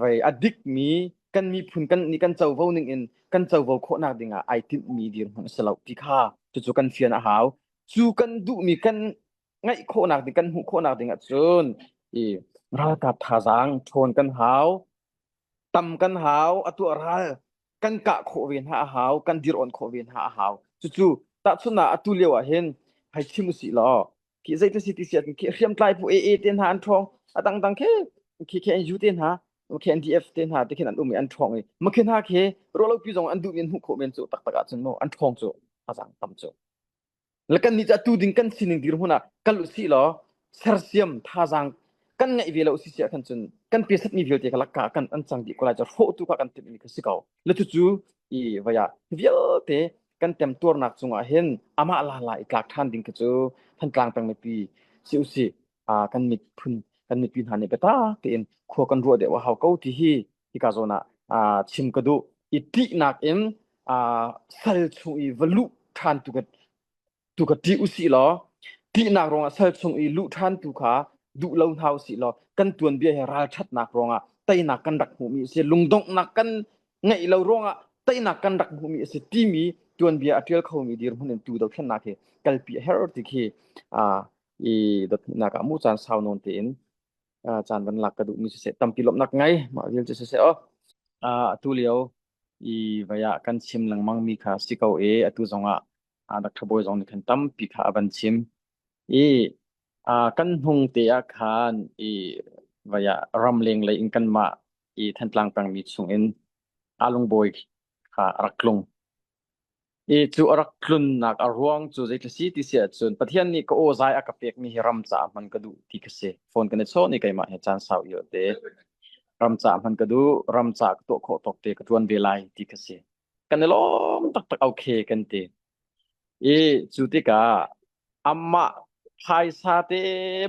vei a dikmi kan miphun kan nih kan covo ning in kan covo khawhnak ding ah ai tinhmi dirhmun a si lo ti kha cucu kan fian a hau. Cu kan duhmi kan ngaih khawhnak ding kan hmuh khawhnak ding ah cun i ralkap thazaang ṭhawn kan hau tam kan hau atu a ral kan kah khawh ve hna a hau kan dir on khawh ve hna a hau cucu tahchunhnak atu lio ah hin hei chim usih law khi zei te si ti si ahcun khi hriamtlai phu AA te hna an ṭhawng a dangdang khi khi KNU te hna KNDF te hna te khin an um i an ṭhawng i makhin hna khi ruahlopi zong an duh mi an hmuh khawh men cu taktak ahcun mu an ṭhawng cu a zang tam cu le kan nih cu atu ding kan sining dirhmun ah kal usih law sersiam thazaang kan ngeih ve lo si si ahkhan cun kan pesatmi vialte kha lakka kan an cang dih ko lai cu hrawhtu kha kan timhmi kha si ko le cucu i vai ah vialte kan temtuarnak cungah hin amah la la i tlak ṭhan ding kha cu Thantlang peng mipi si usih kan miphun kan mipi hna nih biatak tein khua kan ruah deuh a hau ko ti hi hika zawn ah chim ka duh i ṭihnak in sal chung i va luh ṭhan tu ka tu ka ṭih usih law ṭihnak ruangah sal chung i luh ṭhan tu kha duh lo hna usih law kan tuanbia he ralṭhatnak ruangah teinak kan rak hmuhmi a si lungdonghnak kan ngeih lo ruangah teinak kan rak hmuhmi a si timi tuanbia a ṭial khomi dirhmun in tu dothlennak hi kalpi a herh ti khi i dotnak ah mu caan sau nawn tein caan van lak ka duhmi siseh tampi lawmhnak ngai mah vial cu siseh aw atu lio i vai ah kan chim lengmang mi kha si ko e atu zong ah Dr. Bawi zong nih khan tampi kha a van chim i kan hnung te ah khan i vai ah ramleng lei in kanmah i Thantlang pengmi chung in Alung Bawi kha a rak tlung I cu a rak tlunnak a ruang cu zeitluk si ti si ahcun Pathian nih ka aw zai a ka pekmi hi ram caah hman ka duh ti kha si. Phone kan i chawn i keimah he caan sau i te. Ram caah hman ka duh, ram caah ka tuah khawh tawk te ka ṭuan ve lai ti kha si. Kan i lawm taktak okay kan ti. I cu tikah amah phaisa te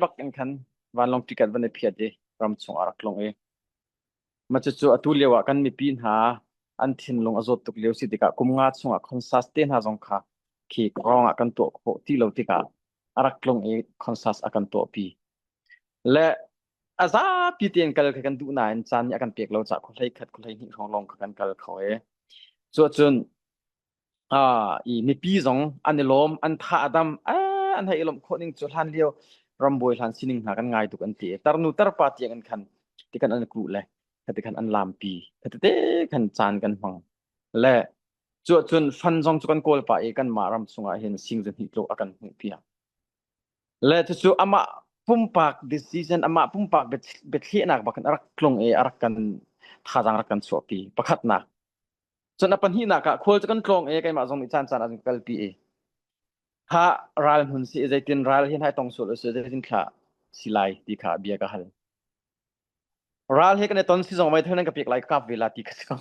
bak in khan vanlawng ticket van i phiat i ram chung a rak tlung i Mah cucu atu lio ah kan mipi hna an thinlung a zawt tuk lio si tikah kum nga chungah concert te hna zong kha khi rong ah kan tuah khawh ti lo tikah a rak tlung i concert a kan tuahpi. Le a zapi tein kal kha kan duh nain caan nih a kan pek lo caah khuahlei khat khuahlei hnih hrawng lawng kha kan kal kho e. Cuahcun i mipi zong an i lawm an tha a dam an hei i lawmh khawh ning cu hlan lio rambawi hlan sining hna kan ngai tuk an ti tarnu tarpa tiang in khan ti kan an kuh le khati khan an lampi khati te khan caan kan hmang le cu cun fan zong cu kan kawl pa i kan mah ram chungah hin sing zahnih tluk a kan hmuh piak le cucu amah pumpak decision amah pumpak biathlehnak bak in a rak tlung i a rak kan thazaang rak kan chuahpi pakhatnak Cun a pahnihnak ah khual cu kan tlawng i keimah zong nih caan caan ah cun ka kalpi i kha ral hmun si zeitin ral hin hai tong sual usih zeitin thla si lai ti kha bia ka hal. Ral he kan i ton si zong meithal nan ka pek lai ka kap ve la ti kha si ko.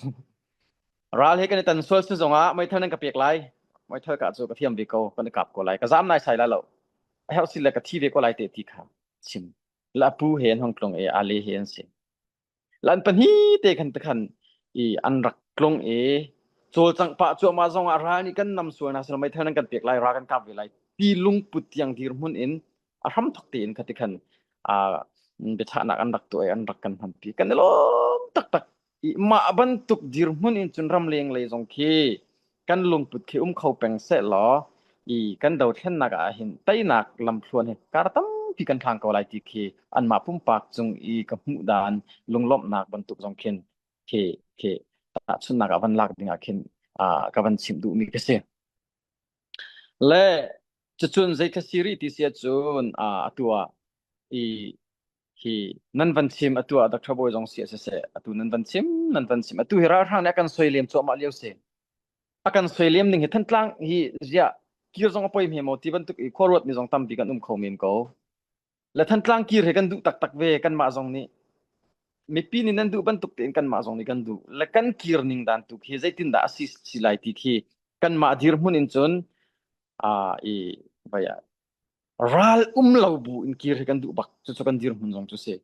Ral he kan i ton sual si zong ah meithal nan ka pek lai meithal kah cu ka thiam ve ko kan i kap ko lai ka zam nai sai lai lo a herh si le ka thi ve ko lai te ti kha chim. La pu he an hong tlung i ale he an si. Lan pahnih te khan khan i an rak tlung i cawlcangh pah cuahmah zong ah ral nih kan nam sual hna selaw meithal nan kan pek lai ra kan kap ve lai ti lungput tiang dirhmun in a hramthok tein kha ti khan biachahnak an rak tuah i an rak kan hmanpi kan i lawm taktak i mah bantuk dirhmun in cun ramleng lei zong khi kan lungput khi um kho peng seh law i kan dothlennak ah hin teinak lamthluan hi kar tampi kan hlang ko lai ti khi anmah pumpak cung i ka hmuh dan lunglawmhnak bantuk zong khin khi khi tahchunhnak ah van lak ding ah khin ka van chimh duhmi ka si. Le cucun zei ka si rih ti si ahcun atu ah i hi nan van chim atu ah Dr. Bawi zong si a siseh atu nan van chim nan van chim atu hi ralhrang nih a kan soilem cuahmah lio si a kan soilem ning hi Thantlang hi ziah kir zong a poi hme maw ti bantuk i khuaruat mi zong tampi kan um kho men ko. Le Thantlang kir he kan duh taktak ve kanmah zong nih. Mipi nih nan duh bantuk tein kanmah zong nih kan duh. Le kan kir ning dan tu khi zeitindah a si si lai ti khi kanmah dirhmun in cun aa i vai ah ral um lo bu in kir hi kan duh bak. Cucu kan dirhmun zong cu si.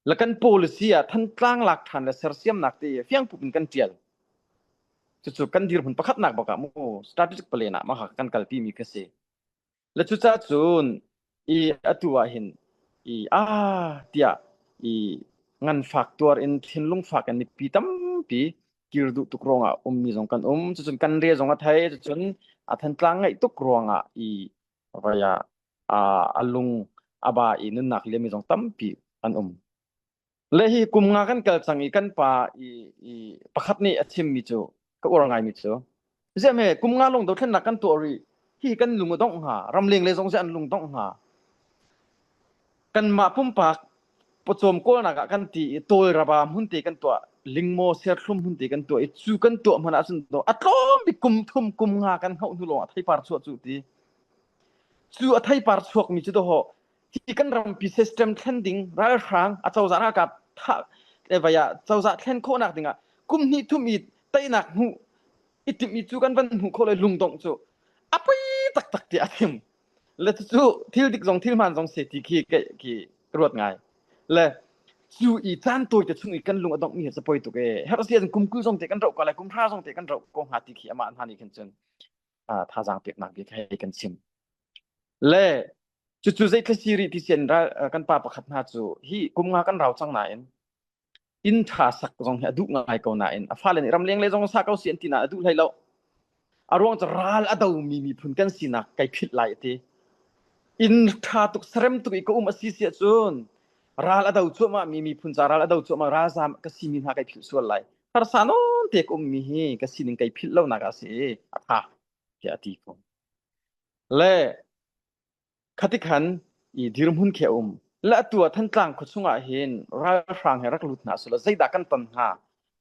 Le kan policy ah Thantlang lak ṭhan le sersiamnak te fiangpup in kan ṭial. Cucu kan dirhmun pakhatnak bak ah mu strategic plan ah mah kan kalpi mi kha si. Le cucaah cun i atu ah hin i ah tiah i nganfak tuar in thinlung fak in mipi tampi kir duh tuk ruangah ummi zong kan um. Cucun kan re zong a thei. Cucun a Thantlang ngaih tuk ruangah i vai ah a lung a ba i nunnak liami zong tampi an um. Le hi kum nga kan kal cang i kan pa i, i pakhat nih a chimmi cu ka uar ngaimi cu ziah me kum nga lawng dothlennak kan tuah rih hi kan lung a dongh hnga ramleng le zong ziah an lung dongh hnga kanmah pumpak pawcawm kawlnak ah kan ti i tawlraba hmun te kan tuah lingmaw serthlum hmun te kan tuah i cu kan tuah hmanh ahcun a tlawm bik kum thum kum nga kan hauh hnu lawng a theipar chuah cu ti cu a theipar chuakmi cu dawh hi kan rampi system thlen ding ralhrang a cozah ralkap thah le vai ah cozah thlen khawhnak dingah kum hnih thum i teinak hmuh i timh i cu kan van hmuh khawh le lungdongh cu a poi taktak tiah a chim le cucu thil dik zong thil hmaan zong se ti khi khi ruat ngai le cu i caan tawi te chung i kan lung a dongh mi hi poi tuk e herh si kum 20 zong te kan roh ko lai kum hra zong te kan roh ko hnga ti khi amah hna nih khin cun thazaang peknak bia hei kan chim le cucu zeithla si rih ti sian ral kan pa pakhat hna cu hi kum nga kan rau cang nain inn ṭha sak zong hi a duh ngai ko nain a fale nih ramleng le zong sa ko si an ti na a duh hlei lo a ruang cu ral a domi miphun kan sinak kai philh lai a ti inn ṭha tuk sarem tuk i ka um a si si ahcun ral a do cuahmah mi miphun ca ral a do cuahmah ralzam ka simi hna kai philh sual lai harsa nawn te ka ummi hi ka sining kai philh lo nak a si i a ṭha tiah a ti ko le khati khan i dirhmun khi a um le atu ah Thantlang khua chungah hin ralhrang he rak lut hna sula zeidah kan ton hnga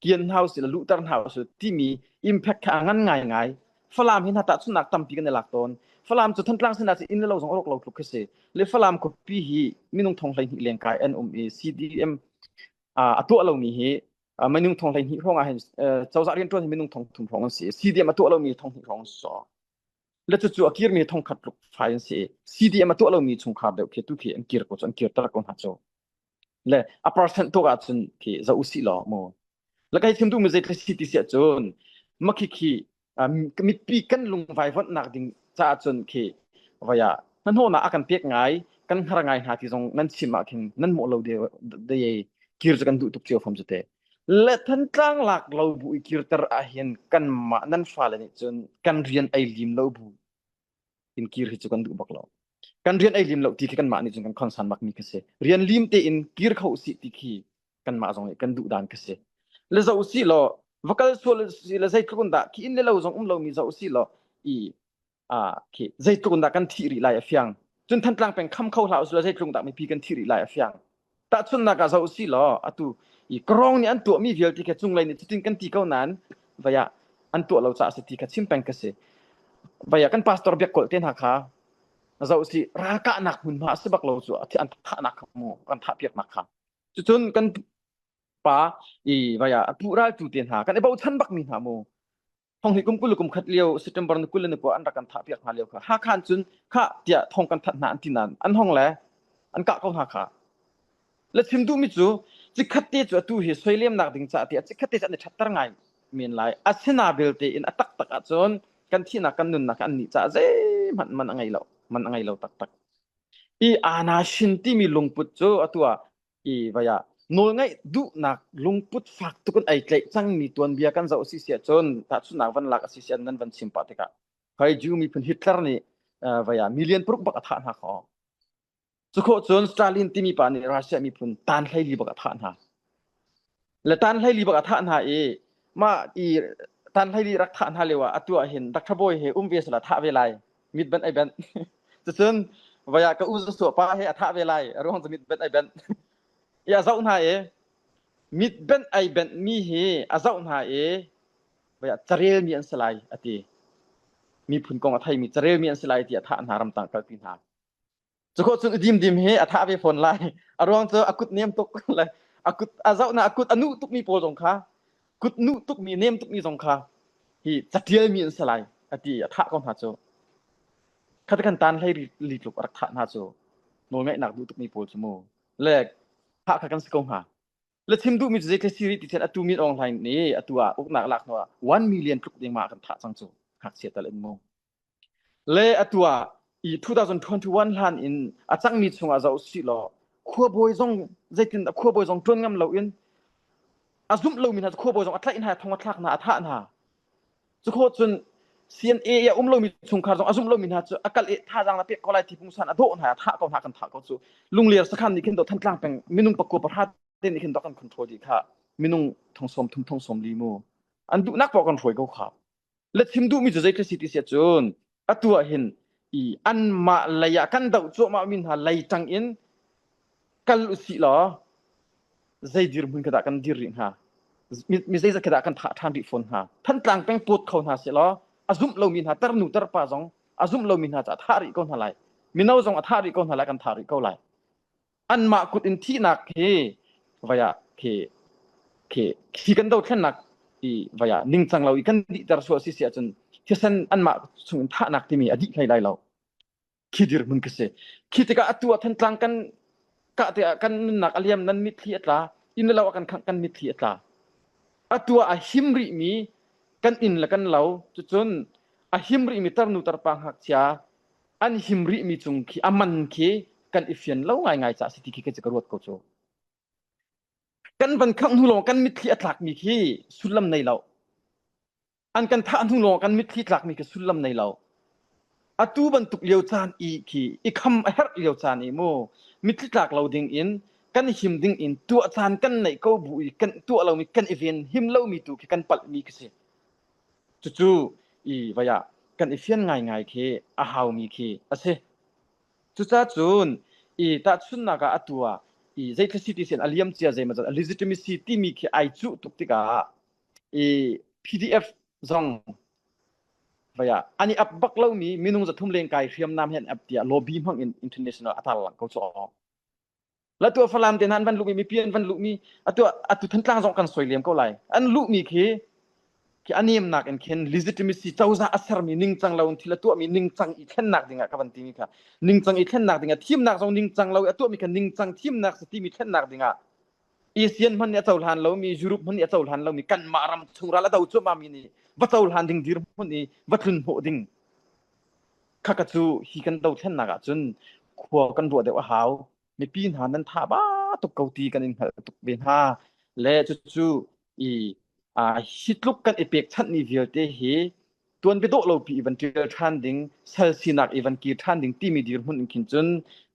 kian hna usih le luhter hna usih timi impact kha a ngan ngaingai Falam hi hna tahchunhnak tampi kan i lak tawn Falam cu Thantlang sinah cu inn le lo zong a rawk lo tluk khi si le Falam khuapi hi minung thong 12 lengkai an um i CDM a tuah lomi hi minung thong 12 hrawng ah hin cozah rianṭuan hi minung thong thum hrawng an si CDM a tuah lomi thong hnih hrawng an si le cucu a kirmi thong khat tluk fai an si CDM a tuah lomi chungkhar deuh khi tu khi an kir ko cu an kirter ko hna cu le a percent tuk ahcun khi za usih law mu le kai chim duhmi zei si ti si ahcun makhi khi mipi kan lungvai vonhnak ding caah cun khi vaya hnahnawhnak a kan pek ngai kan hngar ngai hna ti zong nan chim ah khin nan mawh lo de de kir cu kan duh tuk cio fam cu te le Thantlang lak lo bu i kirter ah hin kanmah nan fale nih cun kan rian ei lim lo bu in kir hi cu kan duh bak lo kan rian ei lim lo ti khi kanmah nih cun kan concern bak mi khi si rian lim tein kir kho usih ti khi kanmah zong nih kan duh dan khi si le zoh usih law va kal sual si le zeitluk in dah khi inn le lo zong um lomi zoh usih law i ah khi zeitluk in dah kan thih rih lai a fiang cun Thantlang peng kham kho hlah usih zeitluk dah mipi kan thih rih lai a fiang tahchunhnak ah zoh usih law atu i karong nih an tuahmi vialte kha cunglei nih cutin kan ti ko nain vaya an tuah lo caah si ti kha chim peng ka si vaya kan pastor biak kolh te hna kha zoh usih ralkahnak hmunhma a si bak lo cu an thahnak kha mu kan thah piaknak kha cucun kan pa i vaya a pu raltu te hna kan i bochan bak mi hna mu thong hi kum 20 kum khat lio September ni 20 ni kua an rak kan thah piak hna lio kha Hakha cun kha tiah thong kan that hna an ti nain an hong le an kah ko hna kha le chim duhmi cu cikhat te cu atu hi soilemnak ding caah tiah cikhat te cu an i ṭhatter ngai men lai asina belte in a taktak ahcun kan thihnak kan nunnak an nih caah zeihmanh man a ngei lo man a ngei lo taktak i ana shin timi lungput cu atu ah i vai ah nawlngaih duhnak lungput fak tuk in ai tlaih cangmi tuanbia kan zoh si si ahcun tahchunhnak van lak a si si nan van chim pah tikah hai Jew miphun Hitler nih vai ah million paruk bak a thah hna kho cu khawh cun Stalin timi pa nih Russia miphun tan 14 bak a thah hna le tan 14 bak a thah hna i mah i tan 14 rak thah hna lio ah atu ah hin Dr. Boy he um ve sala thah ve lai mit ban ai ben cucun vaya ka u suah pa he a thah ve lai a ruang cu mit ben ai ben i a zoh hna i mit ben ai benh mi hi a zoh hna i vaya carel mi an si lai a ti miphun kong a thei mi carel mi an si lai ti a thah hna ramtang kalpi hna. Cu cun dimdim hi a thah ve fawn lai. A ruang cu a kut nem tuk le a kut a zoh na a kut a nuh tukmi pawl zong kha kut nuh tukmi nem tukmi zong kha hi catial mi an si lai a ti a thah ko hna cu. Khat kan tan hlei li tluk a rak thah hna cu nawlngaihnak duh tukmi pawl cu mu le thah kha kan si ko hnga. Le chim duhmi cu zeitlai si rih ti thian atu Min Aung Hlaing nih atu ah uknak lak hnu ah 1 million tluk ding ma kan thah cang cu ngakchia tal in mu. Le atu ah i 2021 hlan in a cangmi chungah zoh usih law khuabawi zong zeitin khuabawi zong ṭuan ngam loin a zumh lomi hna cu khuabawi zong a tlaih hna thong a thlak hna a thah hna cu cun CNA i a um lomi chungkhar zong a zumh lomi hna cu a kal i thazaang na pek ko lai ti pungsan a dawh hna a thah ko hna kan thah ko cu lungler sakhan nih khin do Thantlang peng minung pakua pahra te nih khin do kan control dih kha minung thong sawm thum thong sawm li mu an duhnak poah kan hruai ko kha Le chim duhmi cu zeitluk si ti si ahcun atu ah hin i anmah lei ah kan doh cuahmah mi hna lei ṭang in kal usih law zei dirhmun kha dah kan dir rih hnga? Mi zeizat kha dah kan thah ṭhan rih fawn hnga? Thantlang peng pawt kho hna seh law a zumh lomi hna tarnu tarpa zong a zumh lomi hna cu a thah rih ko hna lai. Mino zong a thah rih ko hna lai kan thah rih ko lai. Anmah kut in thihnak hi vai ah khi khi khi kan dothlennak i vai ah ningcang lo i kan dihter sual si si ahcun thisen anmah chung in thahnak timi a dih hlei lai lo. Khi dirhmun khi si. Khi tikah atu ah Thantlang kan kah tikah kan nunnak a liam nan mitthli a tla inn le lo ah kan khangh kan mitthli a tla. Atu ah a him rihmi kan inn le kan lo cucun a him rihmi tarnu tarpa ngakchia an him rihmi cung khi a man khi kan i fian lo ngaingai caah si ti khi ka ruat ko cu. Kan van khangh hnu lawng kan mitthli a tlakmi khi sullam nei lo. An kan thah hnu lawng kan mitthli tlakmi khi sullam nei lo. Atu bantuk lio caan i khi i kham a herh lio caan i mu mitthli tlak lo ding in kan him ding in tuah caan kan neih ko bu i kan tuah lomi kan i ven him lomi tu khi kan palhmi khi si. Cucu i vai ah kan i fian ngaingai khi a haumi khi a si. Cucacun i tahchunhnak ah atu ah i zeithil si ti sin a liam cia zeimawzat a legitimacy timi khi ai cuh tuk tikah i PDF zong vai ah an i ap bak lomi minung 300 leng kai hriamnam he an ap tiah lobby hmang in international a tar lang ko cu. La tu Falam te hna an van luhmi mipi an van luhmi atu atu Thantlang zong kan soi lem ko lai. An luhmi khi khi a nemnak in khin legitimacy cozah a sermi ningcang lo in thil a tuahmi ningcang i thlennak dingah ka van timi kha ningcang i thlennak dingah thimnak zong ningcang lo i a tuahmi kha ningcang thimnak si timi thlennak dingah ASEAN hmanh nih a cohlan lomi Europe hmanh nih a cohlan lomi kanmah ram chung ral a do cuahmah mi nih va cohlan ding dirhmun i va tlun hnawh ding Khaka cu hi kan dothlennak ahcun khua kan ruah deuh a hau. Mipi hna nan tha ba tuk ko ti kan in hngalh tuk ve hna. Le cucu i hi tluk kan i pekchanhmi vialte hi tuanbia dawh lopi i van ṭial ṭhan ding, sal sinak i van kir ṭhan ding timi dirhmun in khin cun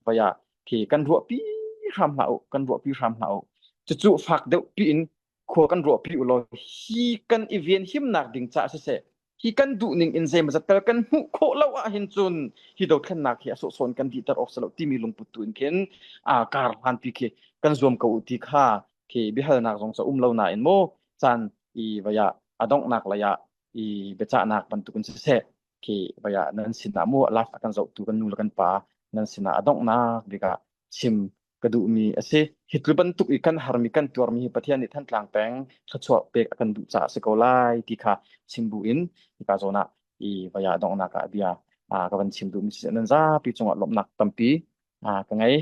vai ah khi kan ruahpi hram hlah u, kan ruahpi hram hlah u. Cucu fak deuh piin khua kan ruahpi u law hi kan i ven himnak ding caah siseh hi kan duhning in zeimawzat tal kan hmuh khawh lo ahhin cun hi dothlennak hi a sawhsawn kan dihter awk si lo timi lungput tu in khin a kar hlanpi khi kan zuam ko u ti kha khi biahalnak zong ca um lo nain mu caan i vaya a donghnak lei ah i biacahnak bantukin siseh khi vaya nan sinah mu live a kan zohtu kan nu le kan pa nan sinah a donghnak bik ah chim ka duhmi a si. Hi tluk bantuk i kan harmi kan tuarmi hi Pathian nih Thantlang peng thluachuah pek a kan duh caah a si ko lai ti kha chim bu in hika zawn ah i vaya donghnak ah bia ka van chim duhmi si nan zapi cungah lawmhnak tampi ka ngei.